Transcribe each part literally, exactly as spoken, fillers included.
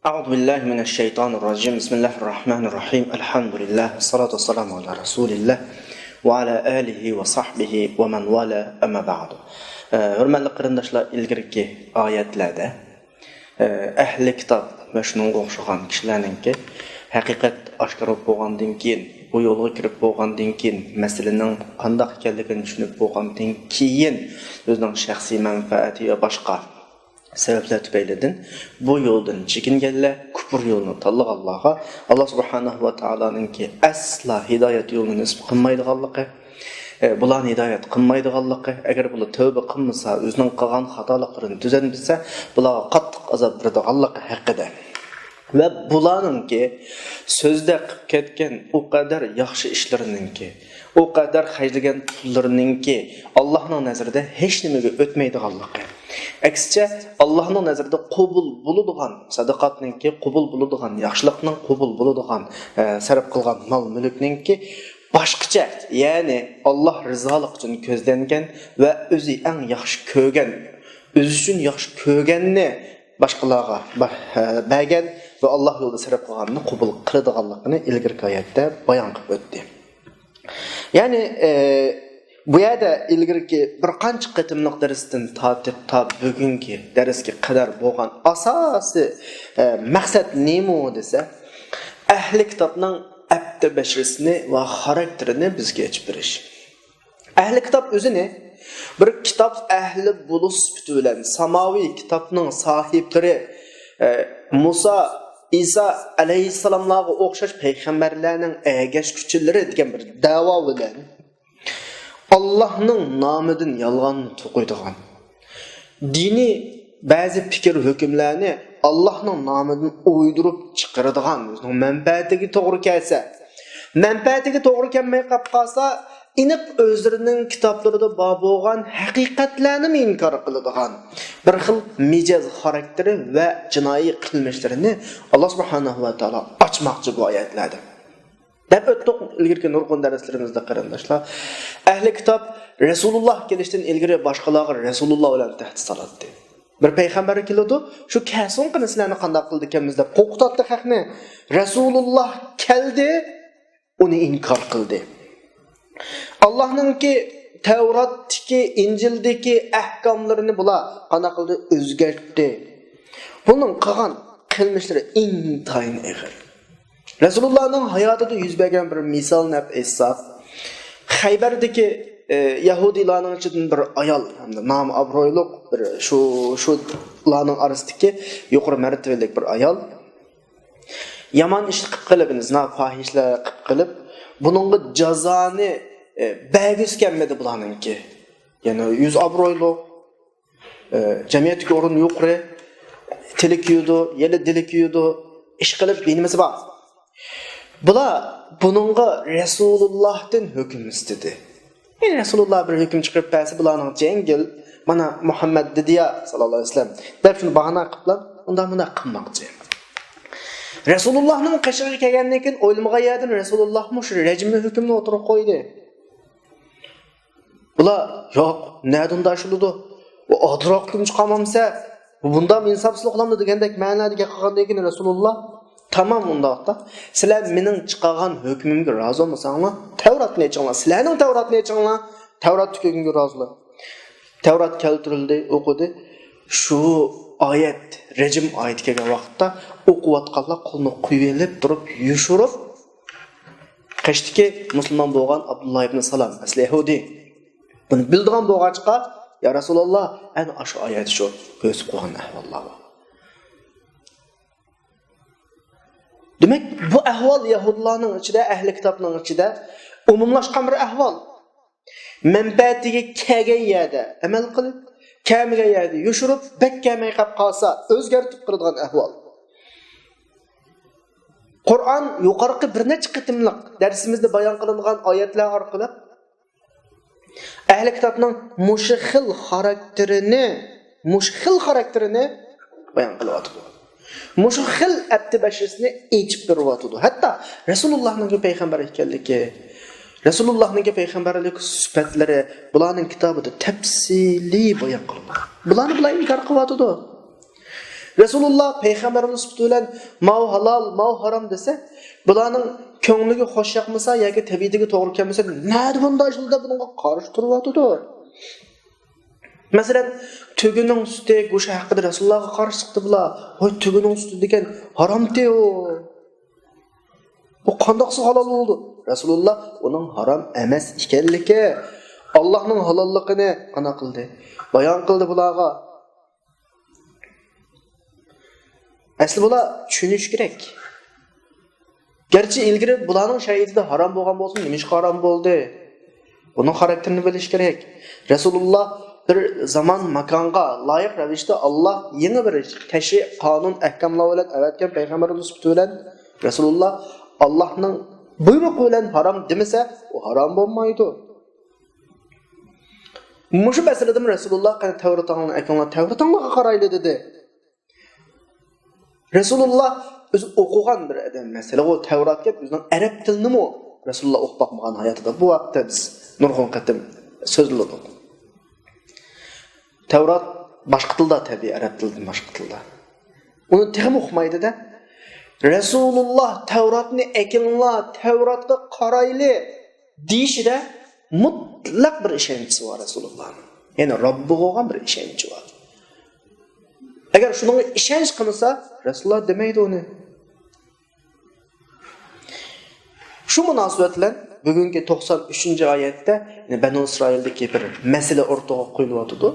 أعوذ بالله من الشيطان الرجيم. بسم الله الرحمن الرحيم. الحمد لله. والصلاة والسلام على رسول الله وعلى آله وصحبه ومن والاه. أما بعد. ئە، ھۆرمەتلىك قېرىنداشلار، ئىلگىرىكى ئايەتلەردە، ئە، ئەھلى كىتاب ۋە شۇنىڭغا ئوخشىغان كىشىلەرنىڭكى ھەقىقەت ئاشكارا بولۇپ بولغاندىن كېيىن، بۇ يولغا كىرىپ بولغاندىن كېيىن، مەسىلىنىڭ قانداق ئىكەنلىكىنى چۈشىنىپ بولغاندىن كېيىن، ئۆزىنىڭ شەخسىي مەنپەئەتى ۋە باشقا سەۋەبلەر تۈپەيلىدىن بۇ يولدىن چېكىنگەنلەر، كۇپۇر يولىنى تاللىغانلارغا ئاللا سۇبھانەھۇ ۋە تائالانىڭكى ئەسلا ھىدايەت يولىنى نېسىپ قىلمايدىغانلىقى، ئە، بۇلارنى ھىدايەت قىلمايدىغانلىقى، ئەگەر بۇلار تەۋبە قىلمىسا، ئۆزىنىڭ قىلغان خاتالىقلىرىنى تۈزەتمىسە، بۇلارغا قاتتىق ئازاب بېرىدىغانلىقى ھەققىدە ۋە بۇلارنىڭكى سۆزدە قىلىپ كەتكەن ئۇ قەدەر ياخشى ئىشلىرىنىڭكى، ئۇ قەدەر خەجلىگەن پۇللىرىنىڭكى ئاللاھنىڭ نەزىرىدە ھېچنېمىگە ئۆتمەيدىغانلىقى، ئەكسىچە، ئاللاھنىڭ نەزىرىدە قوبۇل بولىدىغان سەدىقاتنىڭكى، قوبۇل بولىدىغان ياخشىلىقنىڭ، قوبۇل بولىدىغان، ئە، سەرپ قىلغان مال-مۈلۈكنىڭكى باشقىچە، يەنى ئاللاھ رىزالىقى ئۈچۈن كۆزلەنگەن ۋە ئۆزى ئەڭ ياخشى كۆرگەن، ئۆزى ئۈچۈن ياخشى كۆرگەننى باشقىلارغا بە-، ئە، بەرگەن ۋە ئاللاھ يولىدا سەرپ قىلغاننى قوبۇل قىلىدىغانلىقىنى ئىلگىرىكى ئايەتتە بايان قىلىپ ئۆتتى. يەنى، ئە، بۇ يەردە ئىلگىرىكى بىر قانچە قېتىملىق دەرستىن تارتىپ تا بۈگۈنكى دەرسكە قەدەر بولغان ئاساسىي، ئە، مەقسەت نېمە دېسە، ئەھلى كىتابنىڭ ئەپتى بەشىرىسىنى ۋە خاراكتېرىنى بىزگە ئېچىپ بېرىش. ئەھلى كىتاب ئۆزىنى بىر كىتاب ئەھلى بولۇش سۈپىتى بىلەن ساماۋىي كىتابنىڭ ساھىبلىرى، ئە، مۇسا، ئىسا ئەلەيھىسسالاملارغا ئوخشاش پەيغەمبەرلەرنىڭ ئەگەشكۈچىلىرى دېگەن بىر دەۋا بىلەن ئاللاھنىڭ نامىدىن يالغاننى توقۇيدىغان، دىنىي بەزى پىكىر ھۆكۈملەرنى ئاللاھنىڭ نامىدىن ئويدۇرۇپ چىقىرىدىغان، ئۆزىنىڭ مەنپەئەتىگە توغرا كەلسە، مەنپەئەتىگە توغرا كەلمەي قاپ قالسا، ئېنىق ئۆزلىرىنىڭ كىتابلىرىدا بار بولغان ھەقىقەتلەرنىمۇ ئىنكار قىلىدىغان بىر خىل مىجەز خاراكتېرى ۋە جىنايى قىلمىشلىرىنى ئاللا سۇبھانەھۇ ۋە تائالا ئاچماقچى بۇ ئايەتلەردە. دەپ ئۆتتۇق ئىلگىرىكى نۇرغۇن دەرسلىرىمىزدە، قېرىنداشلار. ئەھلى كىتاب رەسۇلۇللا كېلىشتىن ئىلگىرى باشقىلارغا رەسۇلۇللا بىلەن تەھدىت سالاتتى. بىر پەيغەمبەر كېلىدۇ، شۇ كەلسۇن قېنى، سىلەرنى قانداق قىلىدىكەنمىز دەپ قورقۇتاتتى خەقنى. رەسۇلۇللا كەلدى، ئۇنى ئىنكار قىلدى. ئاللاھنىڭكى تەۋراتتىكى، ئىنجىلدىكى ئەھكاملىرىنى بۇلار قانداق قىلدى؟ ئۆزگەرتتى. بۇنىڭ قىلغان قىلمىشلىرى ئىنتايىن ئېغىر. رەسۇلۇللانىڭ ھاياتىدا يۈز بەرگەن بىر مىسالنى ئېلىپ ئېيتساق، خەيبەردىكى، ئە، يەھۇدىيلارنىڭ ئىچىدىن بىر ئايال، ھەمدە نامى ئابرۇيلۇق بىر شۇ، شۇلارنىڭ ئارىسىدىكى يۇقىرى مەرتىۋىلىك بىر ئايال يامان ئىشلار قىلىپ قېلىپ، زىنا، پاھىشىلەر قىلىپ قېلىپ، بۇنىڭغا جازانى، ئە، بەرگۈسى كەلمىدى بۇلارنىڭكى. يەنى يۈز ئابرۇيلۇق، ئە، جەمئىيەتتىكى ئورنى يۇقىرى، تىلى كۆيىدۇ، يەنە دىلى كۆيىدۇ، ئىش قىلىپ بىنىمىسى بار. بۇلار بۇنىڭغا رەسۇلۇللاھتىن ھۆكۈم ئىستىدى. يەنى رەسۇلۇللا بىر ھۆكۈم چىقىرىپ بەرسە، بۇلارنىڭ جەڭگىل، مانا مۇھەممەد دېدىيا ساللاللاھۇ ئەلەيھى ۋەسەللەم دەپ شۇنى باھانە قىلىپلا ئۇنداق مۇنداق قىلماقچى. رەسۇلۇللاھنىڭ قېشىغا كەلگەندىن كېيىن ئويلىمىغان يەردىن رەسۇلۇللاھمۇ شۇ رەجملىك ھۆكۈمنى ئوتتۇرىغا قويدى. بۇلار، ياق، نەدىن داشلىدۇ؟ ئۇ ئازراق ھۆكۈم چىقارمامسە، بۇ بۇنداق ئىنساپسىزلىق قىلامدۇ دېگەندەك مەنىدە گەپ قىلغاندىن كېيىن رەسۇلۇللا، تامام ئۇنداقتا، سىلەر مېنىڭ چىقارغان ھۆكمۈمگە رازى بولمىساڭلار، تەۋراتنى ئېچىڭلار، سىلەرنىڭ تەۋراتنى ئېچىڭلار، تەۋراتتىكى ھۆكۈمگە رازىلار. تەۋرات كەلتۈرۈلدى، ئوقۇدى. شۇ ئايەت، رەجم ئايىتى كەلگەن ۋاقىتتا ئوقۇۋاتقانلار قولىنى قويۇۋېلىپ تۇرۇپ يوشۇرۇپ، قېشىدىكى مۇسۇلمان بولغان ئابدۇللا ئىبنى سالام، ئەسلى يەھۇدىي، بۇنى بىلىدىغان بولغاچقا، يا رەسۇلاللا، ئەنە ئاشۇ ئايەت شۇ، كۆرسىتىپ قويغان ئەھۋاللار بار. دېمەك، بۇ ئەھۋال يەھۇدىيلارنىڭ ئىچىدە، ئەھلى كىتابنىڭ ئىچىدە ئومۇملاشقان بىر ئەھۋال. مەنپەئەتىگە كەلگەن يەردە ئەمەل قىلىپ، كەلمىگەن يەردە يوشۇرۇپ، بەك كەلمەي قاپ قالسا ئۆزگەرتىپ قىلىدىغان ئەھۋال. قۇرئان يۇقىرىقى بىر نەچچە قېتىملىق دەرسىمىزدە بايان قىلىنغان ئايەتلەر ئارقىلىق ئەھلى كىتابنىڭ مۇشۇ خىل خاراكتېرىنى، مۇشۇ خىل خاراكتېرىنى بايان قىلىۋاتىدۇ. مۇشۇ خىل ئەپتى بەشىرىسىنى ئېچىپ بېرىۋاتىدۇ. ھەتتا رەسۇلۇللاھنىڭكى پەيغەمبەر ئىكەنلىكى، رەسۇلۇللاھنىڭكى پەيغەمبەرلىك سۈپەتلىرى بۇلارنىڭ كىتابىدا تەپسىلىي بايان قىلىنغان. بۇلارنى بۇلار ئىنكار قىلىۋاتىدۇ. رەسۇلۇللا پەيغەمبەرنىڭ سۈپىتى بىلەن ماۋۇ ھالال، ماۋۇ ھارام دېسە، بۇلارنىڭ كۆڭلىگە خوش ياقمىسا ياكى تەبىئىتىگە توغرا كەلمىسە، نەدە بۇنداق ئىش بولدى دەپ بۇنىڭغا قارشى تۇرۇۋاتىدۇ. مەسىلەن، تۆگىنىڭ سۈتى، گۆشى ھەققىدە رەسۇلۇللاغا قارشى چىقتى بۇلار. ھوي، تۆگىنىڭ سۈتى دېگەن ھارامتى ئۇ. بۇ قانداقسى ھالال بولىدۇ؟ رەسۇلۇللا ئۇنىڭ ھارام ئەمەس ئىكەنلىكى، ئاللاھنىڭ ھالاللىقىنى ئانا قىلدى، بايان قىلدى بۇلارغا. ئەسلى بۇلار چۈشىنىش كېرەك. گەرچە ئىلگىرى بۇلارنىڭ شەرىئىتىدە ھارام بولغان بولسىمۇ، نېمىشقا ھارام بولدى؟ بۇنىڭ خاراكتېرىنى بىلىش كېرەك. رەسۇلۇللا بىر زامان ماكانغا لايىق رەۋىشتە ئاللا يېڭى بىر تەشرىئ، قانۇن، ئەھكاملار بىلەن ئەۋەتكەن پەيغەمبەر سۈپىتى بىلەن رەسۇلۇللا ئاللانىڭ بۇيرۇقى بىلەن ھارام دېمىسە، ئۇ ھارام بولمايدۇ. مۇشۇ مەسىلىدىمۇ رەسۇلۇللا، قېنى تەۋرىتىڭلارنى ئەكىلىڭلار، تەۋرىتىڭلارغا قارايلى دېدى. رەسۇلۇللا ئۆزى ئوقۇغان بىر ئادەم ئەمەس. ھېلىغۇ تەۋرات گەپ، ئۆزىنىڭ ئەرەب تىلىنىمۇ رەسۇلۇللا ئوقۇپ باقمىغان ھاياتىدا. بۇ ھەقتە بىز نۇرغۇن قېتىم سۆزلىدۇق. تەۋرات باشقا تىلدا، تەبىئىي، ئەرەب تىلىدىن باشقا تىلدا. ئۇنى تېخىمۇ ئۇقمايدۇ-دە. رەسۇلۇللا تەۋراتنى ئەكىلىڭلار، تەۋراتقا قارايلى دېيىشىدە مۇتلەق بىر ئىشەنچىسى بار رەسۇلۇللانىڭ. يەنى رەببىگە بولغان بىر ئىشەنچى بار. ئەگەر شۇنىڭغا ئىشەنچ قىلمىسا، رەسۇلۇللا دېمەيدۇ ئۇنى. شۇ مۇناسىۋەت بىلەن بۈگۈنكى توقسان ئۈچىنچى ئايەتتە، يەنى بەنۇ ئىسرائىلدىكى بىر مەسىلە ئورتىغا قويۇلۇۋاتىدۇ.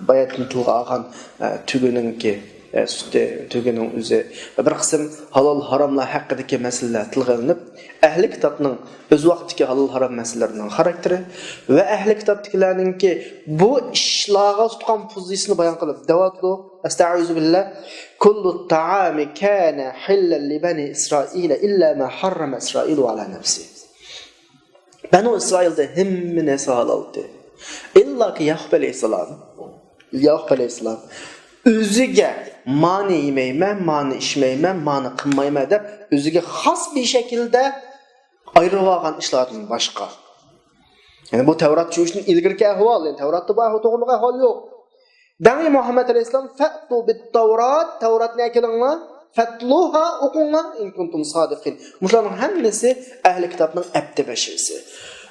باياتىن تىلغا ئالغان، ئە، تۆگىنىڭكى، ئە، سۈتى، تۆگىنىڭ ئۆزى، بىر قىسىم ھالال ھاراملار ھەققىدىكى مەسىلىلەر تىلغا ئېلىنىپ، ئەھلى كىتابنىڭ ئۆز ۋاقتىدىكى ھالال ھارام مەسىلىلىرىنىڭ خاراكتېرى ۋە ئەھلى كىتابتىكىلەرنىڭكى بۇ ئىشلارغا تۇتقان پوزىتسىيىسىنى بايان قىلىپ دەۋاتىدۇ. ئەستەئىزۇ بىللا. كل الطعام كان حلا لبني إسرائيل إلا ما حرم إسرائيل على نفسه. بەنۇ ئىسرائىلدا ھەممە نەرسە ھالالتى. ئىللاكى يەقۇب ئەلەيھىسسالام، يەقۇب ئەلەيھىسسالام ئۆزىگە مانى يېمەيمەن، مانى ئىچمەيمەن، مانى قىلمايمەن دەپ ئۆزىگە خاس بىر شەكىلدە ئايرىۋالغان ئىشلاردىن باشقا. يەنى بۇ تەۋرات چۈشۈشتىن ئىلگىرىكى ئەھۋال، يەنى تەۋراتتا بۇ ئەھۋال توغرىلىق ئەھۋال يوق. دەڭ مۇھەممەد ئەلەيھىسسالام، فەتۇ بىت-تەۋرات، تەۋراتنى ئەكېلىڭلار، فەتلۇھا، ئوقۇڭلار، ئىن كۇنتۇم سادىقىن. مۇشۇلارنىڭ ھەممىسى ئەھلى كىتابنىڭ ئەپتى بەشىسى.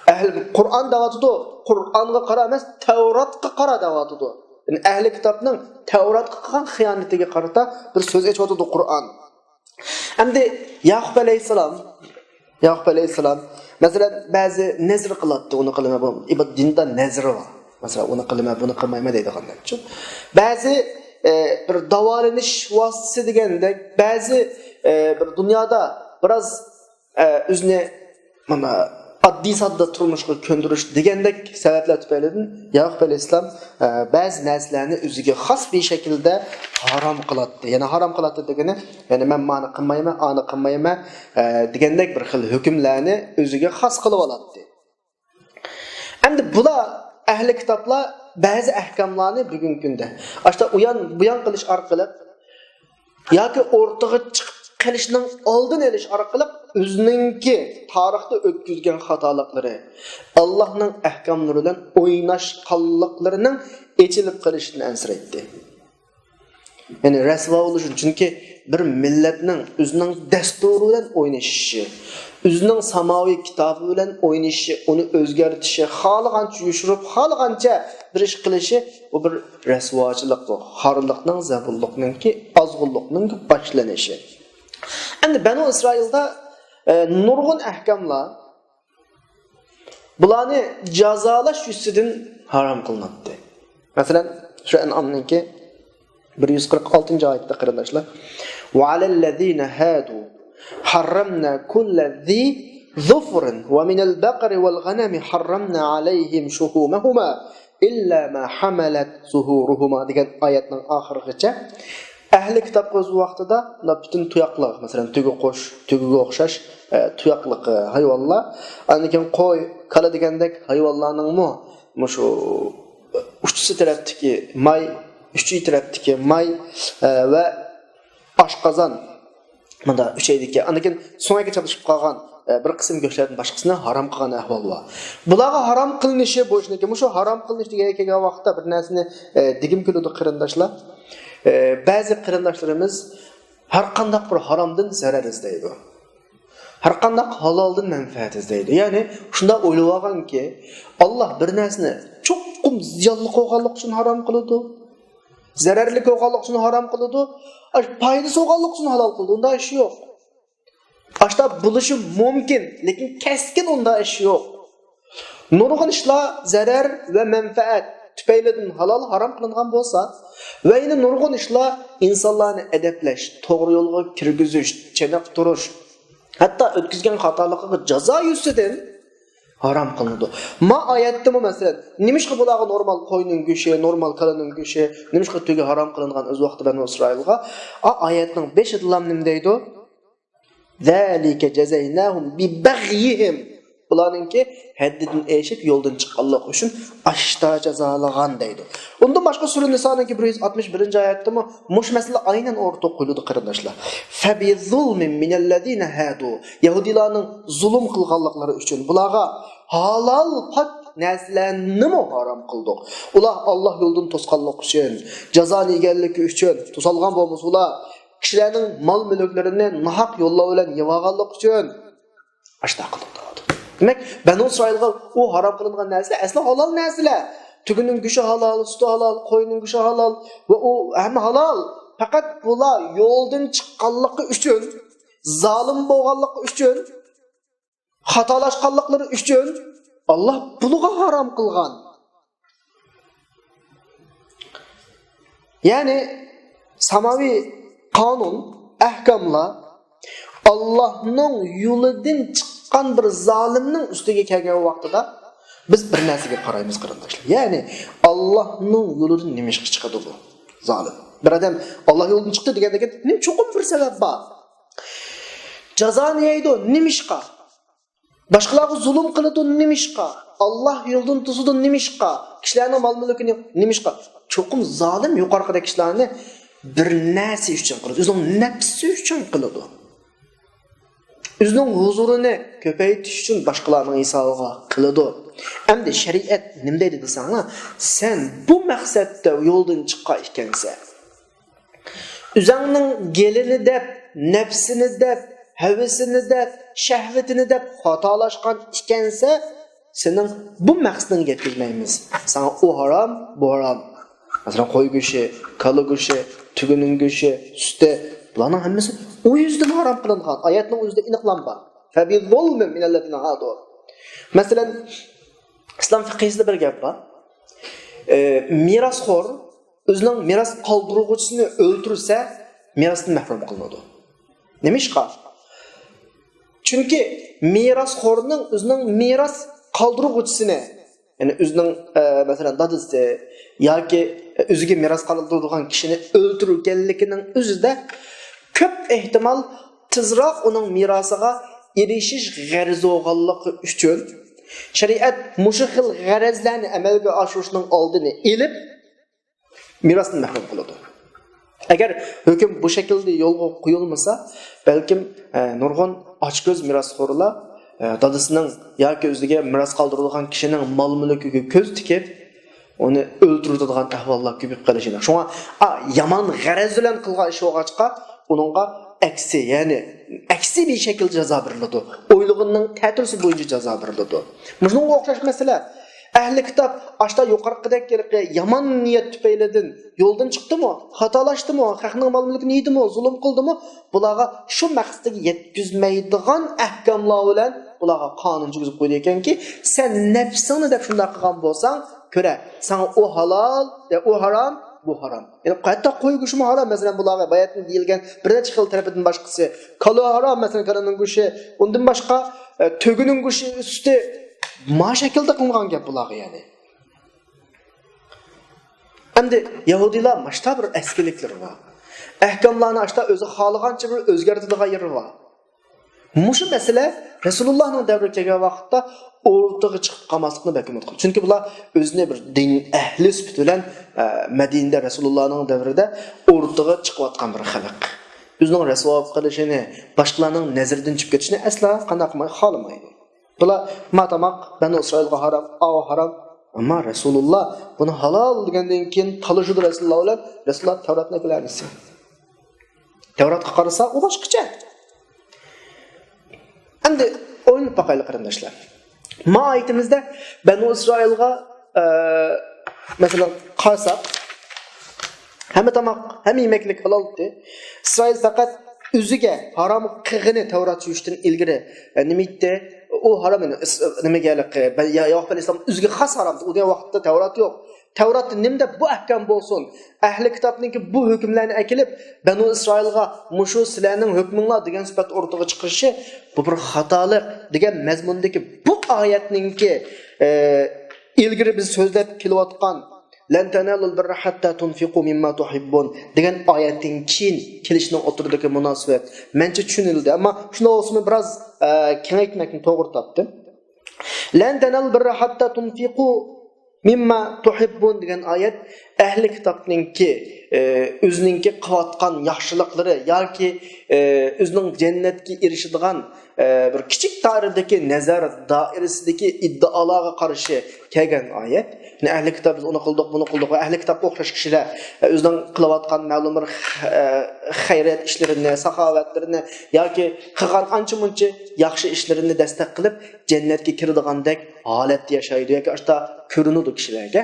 ئەھلى قۇرئان دەۋاتىدۇ، قۇرئانغا قارا ئەمەس، تەۋراتقا قارا دەۋاتىدۇ. يەنى ئەھلى كىتابنىڭ تەۋراتقا قىلغان خىيانىتىگە قارىتا بىر سۆز ئېچىۋاتىدۇ قۇرئان. ئەمدى ياقۇپ ئەلەيھىسسالام، ياقۇپ ئەلەيھىسسالام، مەسىلەن، بەزى نەزر قىلاتتى، ئۇنى قىلىمەن، بۇ ئىباد-، دىندا نەزر بار. مەسىلەن، ئۇنى قىلىمەن، بۇنى قىلمايمەن دەيدىغاندەكچۇ. بەزى، ئە، بىر داۋالىنىش ۋاسىتىسى دېگەندەك، بەزى، ئە، بىر دۇنيادا بىراز، ئە، ئۆزىنى مانا ئاددىي ساددا تۇرمۇشقا كۆندۈرۈش دېگەندەك سەۋەبلەر تۈپەيلىدىن ياقۇپ ئەلەيھىسسالام، ئە، بەزى نەرسىلەرنى ئۆزىگە خاس بىر شەكىلدە ھارام قىلاتتى. يەنى ھارام قىلاتتى دېگىنى، يەنى مەن مانى قىلمايمەن، ئانى قىلمايمەن، ئە، دېگەندەك بىر خىل ھۆكۈملەرنى ئۆزىگە خاس قىلىۋالاتتى. ئەمدى بۇلار، ئەھلى كىتابلار بەزى ئەھكاملارنى بۈگۈنكى كۈندە ئاشتا ئۇيان بۇيان قىلىش ئارقىلىق ياكى ئورتىغا چىقىپ قېلىشنىڭ ئالدىنى ئېلىش ئارقىلىق ئۆزىنىڭكى تارىختا ئۆتكۈزگەن خاتالىقلىرى، ئاللاھنىڭ ئەھكاملىرى بىلەن ئويناشقانلىقلىرىنىڭ ئېچىلىپ قېلىشىدىن ئەنسىرەيتتى. يەنى رەسۋا بولۇشى، چۈنكى بىر مىللەتنىڭ ئۆزىنىڭ دەستۇرى بىلەن ئوينىشىشى، ئۆزىنىڭ ساماۋى كىتابى بىلەن ئوينىشىشى، ئۇنى ئۆزگەرتىشى، خالىغانچە يوشۇرۇپ، خالىغانچە بىر ئىش قىلىشى، بۇ بىر رەسۋاچىلىق، بۇ خارلىقنىڭ، زەبۇنلۇقنىڭكى، ئازغۇنلۇقنىڭكى باشلىنىشى. ئەمدى بەنۇ ئىسرائىلدا، ئە، نۇرغۇن ئەھكاملار بۇلارنى جازالاش يۈزىسىدىن ھارام قىلىناتتى. مەسىلەن، شۇ ئەنئامنىڭكى بىر يۈز قىرىق ئالتىنچى ئايىتىدە، قېرىنداشلار، وعلى الذين هادوا حرمنا كل ذي ظفر ومن البقر والغنم حرمنا عليهم شحومهما إلا ما حملت ظهورهما دېگەن ئايەتنىڭ ئاخىرىغىچە ئەھلى كىتابقا ئۆز ۋاقتىدا مۇنداق پۈتۈن تۇياقلىق، مەسىلەن، تۆگە قوش، تۆگىگە ئوخشاش، ئە، تۇياقلىق، ئە، ھايۋانلار، ئاندىن كېيىن قوي، كالا دېگەندەك ھايۋانلارنىڭمۇ مۇشۇ ئۇچىسى تەرەپتىكى ماي، ئۈچى تەرەپتىكى ماي، ئە، ۋە ئاشقازان، مۇندا ئۈچەيدىكى، ئاندىن كېيىن سۆڭەككە چاپلىشىپ قالغان، ئە، بىر قىسىم گۆشلەردىن باشقىسىنى ھارام قىلغان ئەھۋال بار. بۇلارغا ھارام قىلىنىشى بولۇشىدىكى، مۇشۇ ھارام قىلىنىش دېگەنگە كەلگەن ۋاقىتتا بىر نەرسىنى، ئە، دېگۈم كېلىدۇ، قېرىنداشلار. ئە، بەزى قېرىنداشلىرىمىز ھەر قانداق بىر ھارامدىن زەرەر ئىزدەيدۇ. ھەر قانداق ھالالدىن مەنپەئەت ئىزدەيدۇ. يەنى شۇنداق ئويلىۋالغانكى، ئاللا بىر نەرسىنى چوقۇم زىيانلىق بولغانلىقى ئۈچۈن ھارام قىلىدۇ. زەرەرلىك بولغانلىقى ئۈچۈن ھارام قىلىدۇ. ئاش-، پايدىسى بولغانلىقى ئۈچۈن ھالال قىلىدۇ. ئۇنداق ئىش يوق. ئاشتا بولۇشى مۇمكىن، لېكىن كەسكىن ئۇنداق ئىش يوق. نۇرغۇن ئىشلار زەرەر ۋە مەنپەئەت تۈپەيلىدىن ھالال، ھارام قىلىنغان بولسا، ۋە يەنە نۇرغۇن ئىشلار ئىنسانلارنى ئەدەپلەش، توغرا يولغا كىرگۈزۈش، چېنىقتۇرۇش، ھەتتا ئۆتكۈزگەن خاتالىقىغا جازا يۈزىسىدىن ھارام قىلىنىدۇ. ما ئايەتتىمۇ مەسىلەن، نېمىشقا بۇلارغا نورمال قوينىڭ گۆشى، نورمال كالىنىڭ گۆشى، نېمىشقا تۆگە ھارام قىلىنغان ئۆز ۋاقتىدا بەنۇ ئىسرائىلغا؟ ئا، ئايەتنىڭ بېشىدىلا نېمە دەيدۇ؟ ذلك جزيناهم ببغيهم. ئۇلارنىڭكى ھەددىدىن ئېشىپ يولدىن چىققانلىقى ئۈچۈن ئاشتا جازالىغان دەيدۇ. ئۇندىن باشقا سۈرە نىسانىڭكى بىر يۈز ئاتمىش بىرىنچى ئايەتتىمۇ مۇشۇ مەسىلە ئاينەن ئورتىغا قويۇلىدۇ، قېرىنداشلار. فبظلم من الذين هادوا. يەھۇدىيلارنىڭ زۇلۇم قىلغانلىقلىرى ئۈچۈن، بۇلارغا ھالال پاك نەرسىلەرنىمۇ ھارام قىلدۇق. ئۇلار ئاللا يولىدىن توسقانلىقى ئۈچۈن، جازانى يېگەنلىكى ئۈچۈن، توسالغان بولمىسا ئۇلار كىشىلەرنىڭ مال-مۈلۈكلىرىنى ناھەق يوللار بىلەن يەۋالغانلىقى ئۈچۈن ئاشتا قىلدۇق دەۋاتىدۇ. دېمەك، بەنۇ ئىسرائىلغا ئۇ ھارام قىلىنغان نەرسىلەر ئەسلى ھالال نەرسىلەر. تۆگىنىڭ گۆشى ھالال، سۈتى ھالال، قوينىڭ گۆشى ھالال ۋە ئۇ ھەممە ھالال. پەقەت بۇلار يولدىن چىققانلىقى ئۈچۈن، زالىم بولغانلىقى ئۈچۈن، خاتالاشقانلىقلىرى ئۈچۈن ئاللا بۇلىغا ھارام قىلغان. يەنى ساماۋى قانۇن، ئەھكاملار ئاللانىڭ يولىدىن چىققان بىر زالىمنىڭ ئۈستىگە كەلگەن ۋاقتىدا بىز بىر نەرسىگە قارايمىز، قېرىنداشلار. يەنى ئاللانىڭ يولىدىن نېمىشقا چىقىدۇ بۇ زالىم؟ بىر ئادەم ئاللا يولىدىن چىقتى دېگەندىن كېيىن، نېمە، چوقۇم بىر سەۋەب بار. جازانى يەيدۇ، نېمىشقا؟ باشقىلارغا زۇلۇم قىلىدۇ، نېمىشقا؟ ئاللا يولىدىن توسىدۇ، نېمىشقا؟ كىشىلەرنىڭ مال-مۈلكىنى نېمىشقا؟ چوقۇم زالىم يۇقىرىقىدەك ئىشلارنى بىر نەرسە ئۈچۈن قىلىدۇ. ئۆزىنىڭ نەپسى ئۈچۈن قىلىدۇ. ئۆزىنىڭ ھۇزۇرىنى كۆپەيتىش ئۈچۈن باشقىلارنىڭ ھېسابىغا قىلىدۇ. ئەمدى شەرىئەت نېمە دەيدۇ دېسەڭلار، سەن بۇ مەقسەتتە يولدىن چىققان ئىكەنسەن، ئۆزۈڭنىڭ گېلىنى دەپ، نەپسىنى دەپ، ھەۋىسىنى دەپ، شەھۋىتىنى دەپ خاتالاشقان ئىكەنسە، سېنىڭ بۇ مەقسىتىڭگە يەتكۈزمەيمىز. ساڭا ئۇ ھارام، بۇ ھارام. مەسىلەن، قوي گۆشى، كالا گۆشى، تۆگىنىڭ گۆشى، سۈتى، بۇلارنىڭ ھەممىسى ئۇ يۈزدىن ھارام قىلىنغان. ئايەتنىڭ ئۆزىدە ئېنىقلانغان. فبظلم من الذين هادوا. مەسىلەن، ئىسلام فىقھىسىدا بىر گەپ بار. ئى، مىراسخور ئۆزىنىڭ مىراس قالدۇرغۇچىسىنى ئۆلتۈرسە، مىراستىن مەھرۇم قىلىنىدۇ. نېمىشقا؟ چۈنكى مىراسخورنىڭ ئۆزىنىڭ مىراس قالدۇرغۇچىسىنى، يەنى ئۆزىنىڭ، ئە، مەسىلەن، دادىسى ياكى ئۆزىگە مىراس قالدۇرىدىغان كىشىنى ئۆلتۈرگەنلىكىنىڭ ئۆزىدە كۆپ ئېھتىمال تېزراق ئۇنىڭ مىراسىغا ئېرىشىش غەرىزى بولغانلىقى ئۈچۈن، شەرىئەت مۇشۇ خىل غەرەزلەرنى ئەمەلگە ئاشۇرۇشنىڭ ئالدىنى ئېلىپ، مىراستىن مەھرۇم قىلىدۇ. ئەگەر ھۆكۈم بۇ شەكىلدە يولغا قويۇلمىسا، بەلكىم، ئە، نۇرغۇن ئاچكۆز مىراسخورلار، ئە، دادىسىنىڭ ياكى ئۆزىگە مىراس قالدۇرىدىغان كىشىنىڭ مال-مۈلكىگە كۆز تىكىپ، ئۇنى ئۆلتۈرۈۋېتىدىغان ئەھۋاللار كۆپىيىپ قېلىشى. شۇڭا، ئا، يامان غەرەز بىلەن قىلغان ئىش بولغاچقا، ئۇنىڭغا ئەكسى، يەنى ئەكسى بىر شەكىلدە جازا بېرىلىدۇ. ئويلىغىنىنىڭ تەتۈرىسى بويىچە جازا بېرىلىدۇ. مۇشۇنىڭغا ئوخشاش مەسىلە. ئەھلى كىتاب ئاشتا يۇقىرىقىدەك ھېلىقى يامان نىيەت تۈپەيلىدىن يولدىن چىقتىمۇ، خاتالاشتىمۇ، خەقنىڭ مال-مۈلكىنى يېدىمۇ، زۇلۇم قىلدىمۇ، بۇلارغا شۇ مەقسىتىگە يەتكۈزمەيدىغان ئەھكاملار بىلەن بۇلارغا قانۇن كىرگۈزۈپ قويىدىكەنكى، سەن نەپسىڭنى دەپ شۇنداق قىلغان بولساڭ، كۆرە، ساڭا ئۇ ھالال، يا ئۇ ھارام، بۇ ھارام. يەنى ھەتتا قوي گۆشىمۇ ھارام، مەسىلەن، بۇلارغا باياتىن دېيىلگەن بىر نەچچە خىل تەرىپىدىن باشقىسى. كالا ھارام، مەسىلەن، كالىنىڭ گۆشى، ئۇندىن باشقا، ئە، تۆگىنىڭ گۆشى، سۈتى، ما شەكىلدە قىلىنغان گەپ بۇلارغا، يەنى. ئەمدى يەھۇدىيلار ماشتا بىر ئەسكىلىكلىرى بار. ئەھكاملارنى ئاشتا ئۆزى خالىغانچە بىر ئۆزگەرتىدىغان يېرى بار. مۇشۇ مەسىلە رەسۇلۇللاھنىڭ دەۋرىگە كەلگەن ۋاقىتتا ئورتىغا چىقىپ قالماسلىقنى بەك ئۈمىد قىلدى. چۈنكى بۇلار ئۆزىنى بىر دىن ئەھلى سۈپىتى بىلەن، ئە، مەدىنىدە رەسۇلۇللاھنىڭ دەۋرىدە ئورتىغا چىقىۋاتقان بىر خەلق. ئۆزىنىڭ رەسۋا بولۇپ قېلىشىنى، باشقىلارنىڭ نەزىرىدىن چۈشۈپ كېتىشىنى ئەسلا قانداق قىلماي خالىمايدۇ. بۇلار ما تاماق بەنۇ ئىسرائىلغا ھارام، ئاۋۇ ھارام، ئەمما رەسۇلۇللا بۇنى ھالال دېگەندىن كېيىن تالىشىدۇ رەسۇلۇللا بىلەن. رەسۇلۇللا تەۋراتنى ئەكېلەلمىسە. تەۋراتقا قارىسا، ئۇ باشقىچە. ئەمدى ئويلىنىپ باقايلى، قېرىنداشلار. ما ئايىتىمىزدە بەنۇ ئىسرائىلغا، ئە، مەسىلەن، قارىساق، ھەممە تاماق، ھەممە يېمەكلىك ھالال دېدى. ئىسرائىل پەقەت ئۆزىگە ھارام قىلغىنى تەۋرات چۈشۈشتىن ئىلگىرى، ئە، نېمە ئېيتتى؟ ئۇ ھارام، يەنى ئىس-، نېمىگە ھېلىقى، بە-، يا-، ياقۇپ ئەلەيھىسسالام ئۆزىگە خاس ھارام، ئۇ دېگەن ۋاقىتتا تەۋرات يوق. تەۋراتتا نېمە دەپ بۇ ئەھكام بولسۇن؟ ئەھلى كىتابنىڭكى بۇ ھۆكۈملەرنى ئەكېلىپ، بەنۇ ئىسرائىلغا مۇشۇ سىلەرنىڭ ھۆكمۈڭلار دېگەن سۈپەتتە ئوتتۇرىغا چىقىرىشى، بۇ بىر خاتالىق دېگەن مەزمۇندىكى بۇ ئايەتنىڭكى، ئە، ئىلگىرى بىز سۆزلەپ كېلىۋاتقان لەن تەنالۇل بىررە ھەتتا تۇنفىقۇ مىمما تۇھىببۇن دېگەن ئايەتتىن كېيىن كېلىشىنىڭ ئوتتۇرىدىكى مۇناسىۋەت مەنچە چۈشىنىلدى. ئەمما شۇنداق بولسىمۇ بىراز، ئە، كېڭەيتمەكنى توغرا تاپتىم. لەن تەنالۇل بىررە ھەتتا تۇنفىقۇ مىمما تۇھىببۇن دېگەن ئايەت ئەھلى كىتابنىڭكى، ئە، ئۆزىنىڭكى قىلىۋاتقان ياخشىلىقلىرى ياكى، ئە، ئۆزىنىڭ جەننەتكە ئېرىشىدىغان، ئە، بىر كىچىك دائىرىدىكى نەزەر دائىرىسىدىكى ئىددىئالارغا قارشى كەلگەن ئايەت. يەنى ئەھلى كىتاب بىز ئۇنى قىلدۇق، بۇنى قىلدۇق ۋە ئەھلى كىتابقا ئوخشاش كىشىلەر، ئە، ئۆزىنىڭ قىلىۋاتقان مەلۇم بىر خ-، ئە، خەيرىيەت ئىشلىرىنى، ساخاۋەتلىرىنى ياكى قىلغان ئانچە-مۇنچە ياخشى ئىشلىرىنى دەستەك قىلىپ، جەننەتكە كىرىدىغاندەك ھالەتتە ياشايدۇ ياكى ئاشتا كۆرۈنىدۇ كىشىلەرگە.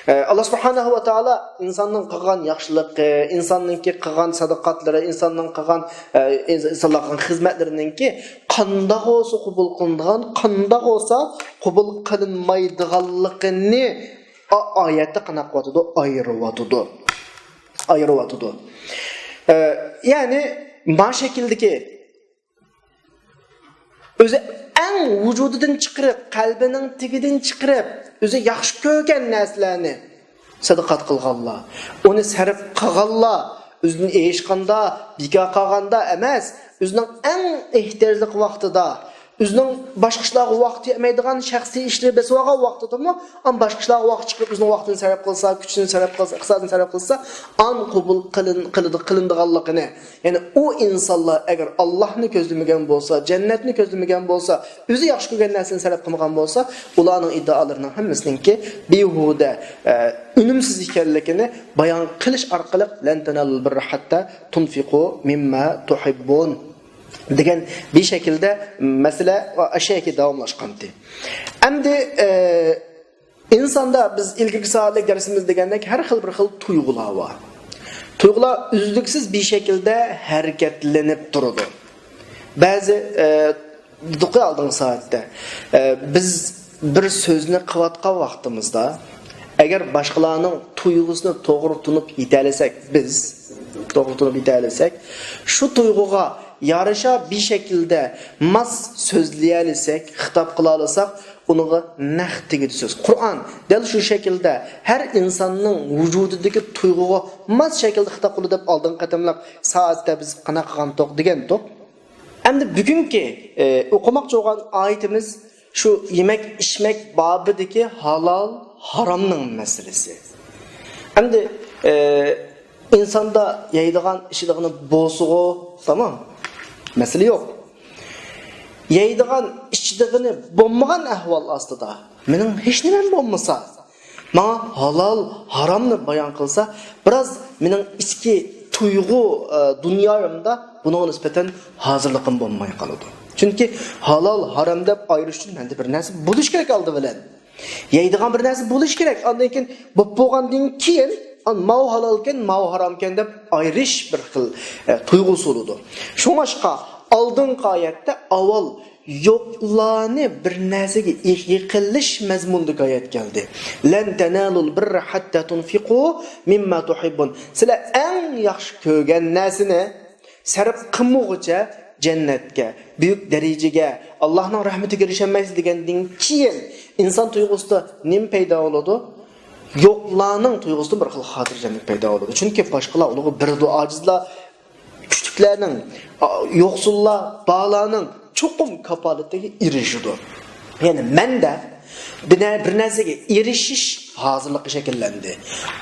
ئە، ئاللا سۇبھانەھۇ ۋە تائالا ئىنساننىڭ قىلغان ياخشىلىقى، ئىنساننىڭكى قىلغان سەدىقاتلىرى، ئىنساننىڭ قىلغان، ئە، ئىنس-، ئىنسانلار قىلغان خىزمەتلىرىنىڭكى قانداق بولسا قوبۇل قىلىنىدىغان، قانداق بولسا قوبۇل قىلىنمايدىغانلىقىنى ئا-، ئايەتتە قانداق قىلىۋاتىدۇ؟ ئايرىۋاتىدۇ. ئايرىۋاتىدۇ. ئە، يەنى ما شەكىلدىكى ئۆزى ئەڭ ۋۇجۇدىدىن چىقىرىپ، قەلبىنىڭ تېگىدىن چىقىرىپ، ئۆزى ياخشى كۆرگەن نەرسىلەرنى سەدىقات قىلغانلار، ئۇنى سەرپ قىلغانلار، ئۆزىدىن ئېشىشقاندا، بىكار قالغاندا ئەمەس، ئۆزىنىڭ ئەڭ ئېھتىياجلىق ۋاقتىدا، ئۆزىنىڭ باشقا ئىشلارغا ۋاقتى يەتمەيدىغان شەخسىي ئىشلىرى بېسىۋالغان ۋاقتىدىمۇ، ئان باشقا ئىشلارغا ۋاقىت چىقىرىپ، ئۆزىنىڭ ۋاقتىنى سەرپ قىلسا، كۈچىنى سەرپ قىلسا، ئىقتىسادىنى سەرپ قىلسا، ئان قوبۇل قىلىن-، قىلىدۇ-، قىلىنىدىغانلىقىنى، يەنى ئۇ ئىنسانلار ئەگەر ئاللاھنى كۆزلىمىگەن بولسا، جەننەتنى كۆزلىمىگەن بولسا، ئۆزى ياخشى كۆرگەن نەرسىنى سەرپ قىلمىغان بولسا، ئۇلارنىڭ ئىددىئالىرىنىڭ ھەممىسىنىڭكى بىھۇدە، ئە، ئۈنۈمسىز ئىكەنلىكىنى بايان قىلىش ئارقىلىق، لەن تەنالۇل بىررە ھەتتا تۇنفىقۇ مىمما تۇھىببۇن دېگەن بىر شەكىلدە مەسىلە ئاشۇ يەرگە داۋاملاشقانتى. ئەمدى، ئە، ئىنساندا بىز ئىلگىرىكى سائەتلىك دەرسىمىز دېگەندەك ھەر خىل بىر خىل تۇيغۇلار بار. تۇيغۇلار ئۈزلۈكسىز بىر شەكىلدە ھەرىكەتلىنىپ تۇرىدۇ. بەزى، ئە، دېدۇققۇ ئالدىنقى سائەتتە، ئە، بىز بىر سۆزنى قىلىۋاتقان ۋاقتىمىزدا، ئەگەر باشقىلارنىڭ تۇيغۇسىنى توغرا تونۇپ يېتەلىسەك، بىز توغرا تونۇپ يېتەلىسەك، شۇ تۇيغۇغا يارىشا بىر شەكىلدە ماس سۆزلىيەلىسەك، خىتاب قىلالىساق، ئۇنىڭغا نەق تېگىدۇ سۆز. قۇرئان دەل شۇ شەكىلدە ھەر ئىنساننىڭ ۋۇجۇدىدىكى تۇيغۇغا ماس شەكىلدە خىتاب قىلىدۇ دەپ ئالدىنقى قېتىملىق سائەتتە بىز قانداق قىلغانتۇق دېگەنتۇق. ئەمدى بۈگۈنكى، ئە، ئوقۇماقچى بولغان ئايىتىمىز شۇ يېمەك ئىچمەك بابىدىكى ھالال ھارامنىڭ مەسىلىسى. ئەمدى، ئە، ئىنساندا يەيدىغان، ئىچىدىغىنى بولسىغۇ، تامام. مەسىلە يوق. يەيدىغان، ئىچىدىغىنى بولمىغان ئەھۋال ئاستىدا، مېنىڭ ھېچنېمەم بولمىسا، ماڭا ھالال، ھارامنى بايان قىلسا، بىراز مېنىڭ ئىچكى تۇيغۇ، ئە، دۇنيايىمدا بۇنىڭغا نىسبەتەن ھازىرلىقىم بولماي قالىدۇ. چۈنكى ھالال، ھارام دەپ ئايرىش ئۈچۈن مەندە بىر نەرسە بولۇشى كېرەك ئالدى بىلەن. يەيدىغان بىر نەرسە بولۇشى كېرەك. ئاندىن كېيىن، بولۇپ بولغاندىن كېيىن، ئان-، ماۋۇ ھالالكەن، ماۋۇ ھارامكەن دەپ ئايرىش بىر خىل، ئە، تۇيغۇسى بولىدۇ. شۇڭلاشقا ئالدىنقى ئايەتتە ئاۋۋال يوقلارنى بىر نەرسىگە يېقىنلىشىش مەزمۇنىدىكى ئايەت كەلدى. لەن تەنالۇل بىررە ھەتتا تۇنفىقۇ مىمما تۇھىببۇن. سىلەر ئەڭ ياخشى كۆرگەن نەرسىنى سەرپ قىلمىغۇچە جەننەتكە، بۈيۈك دەرىجىگە، ئاللاھنىڭ رەھمىتىگە ئېرىشەلمەيسىز دېگەندىن كېيىن ئىنسان تۇيغۇسىدا نېمە پەيدا بولىدۇ؟ يوقلارنىڭ تۇيغۇسىدا بىر خىل خاتىرجەملىك پەيدا بولىدۇ. چۈنكى باشقىلار ئۇلارغا بېرىدۇ، ئاجىزلار، كۈچلۈكلەرنىڭ، يوقسۇللار، بارلارنىڭ چوقۇم كاپالىتىگە ئېرىشىدۇ. يەنى مەندە بىر نە-، بىر نەرسىگە ئېرىشىش ھازىرلىقى شەكىللەندى.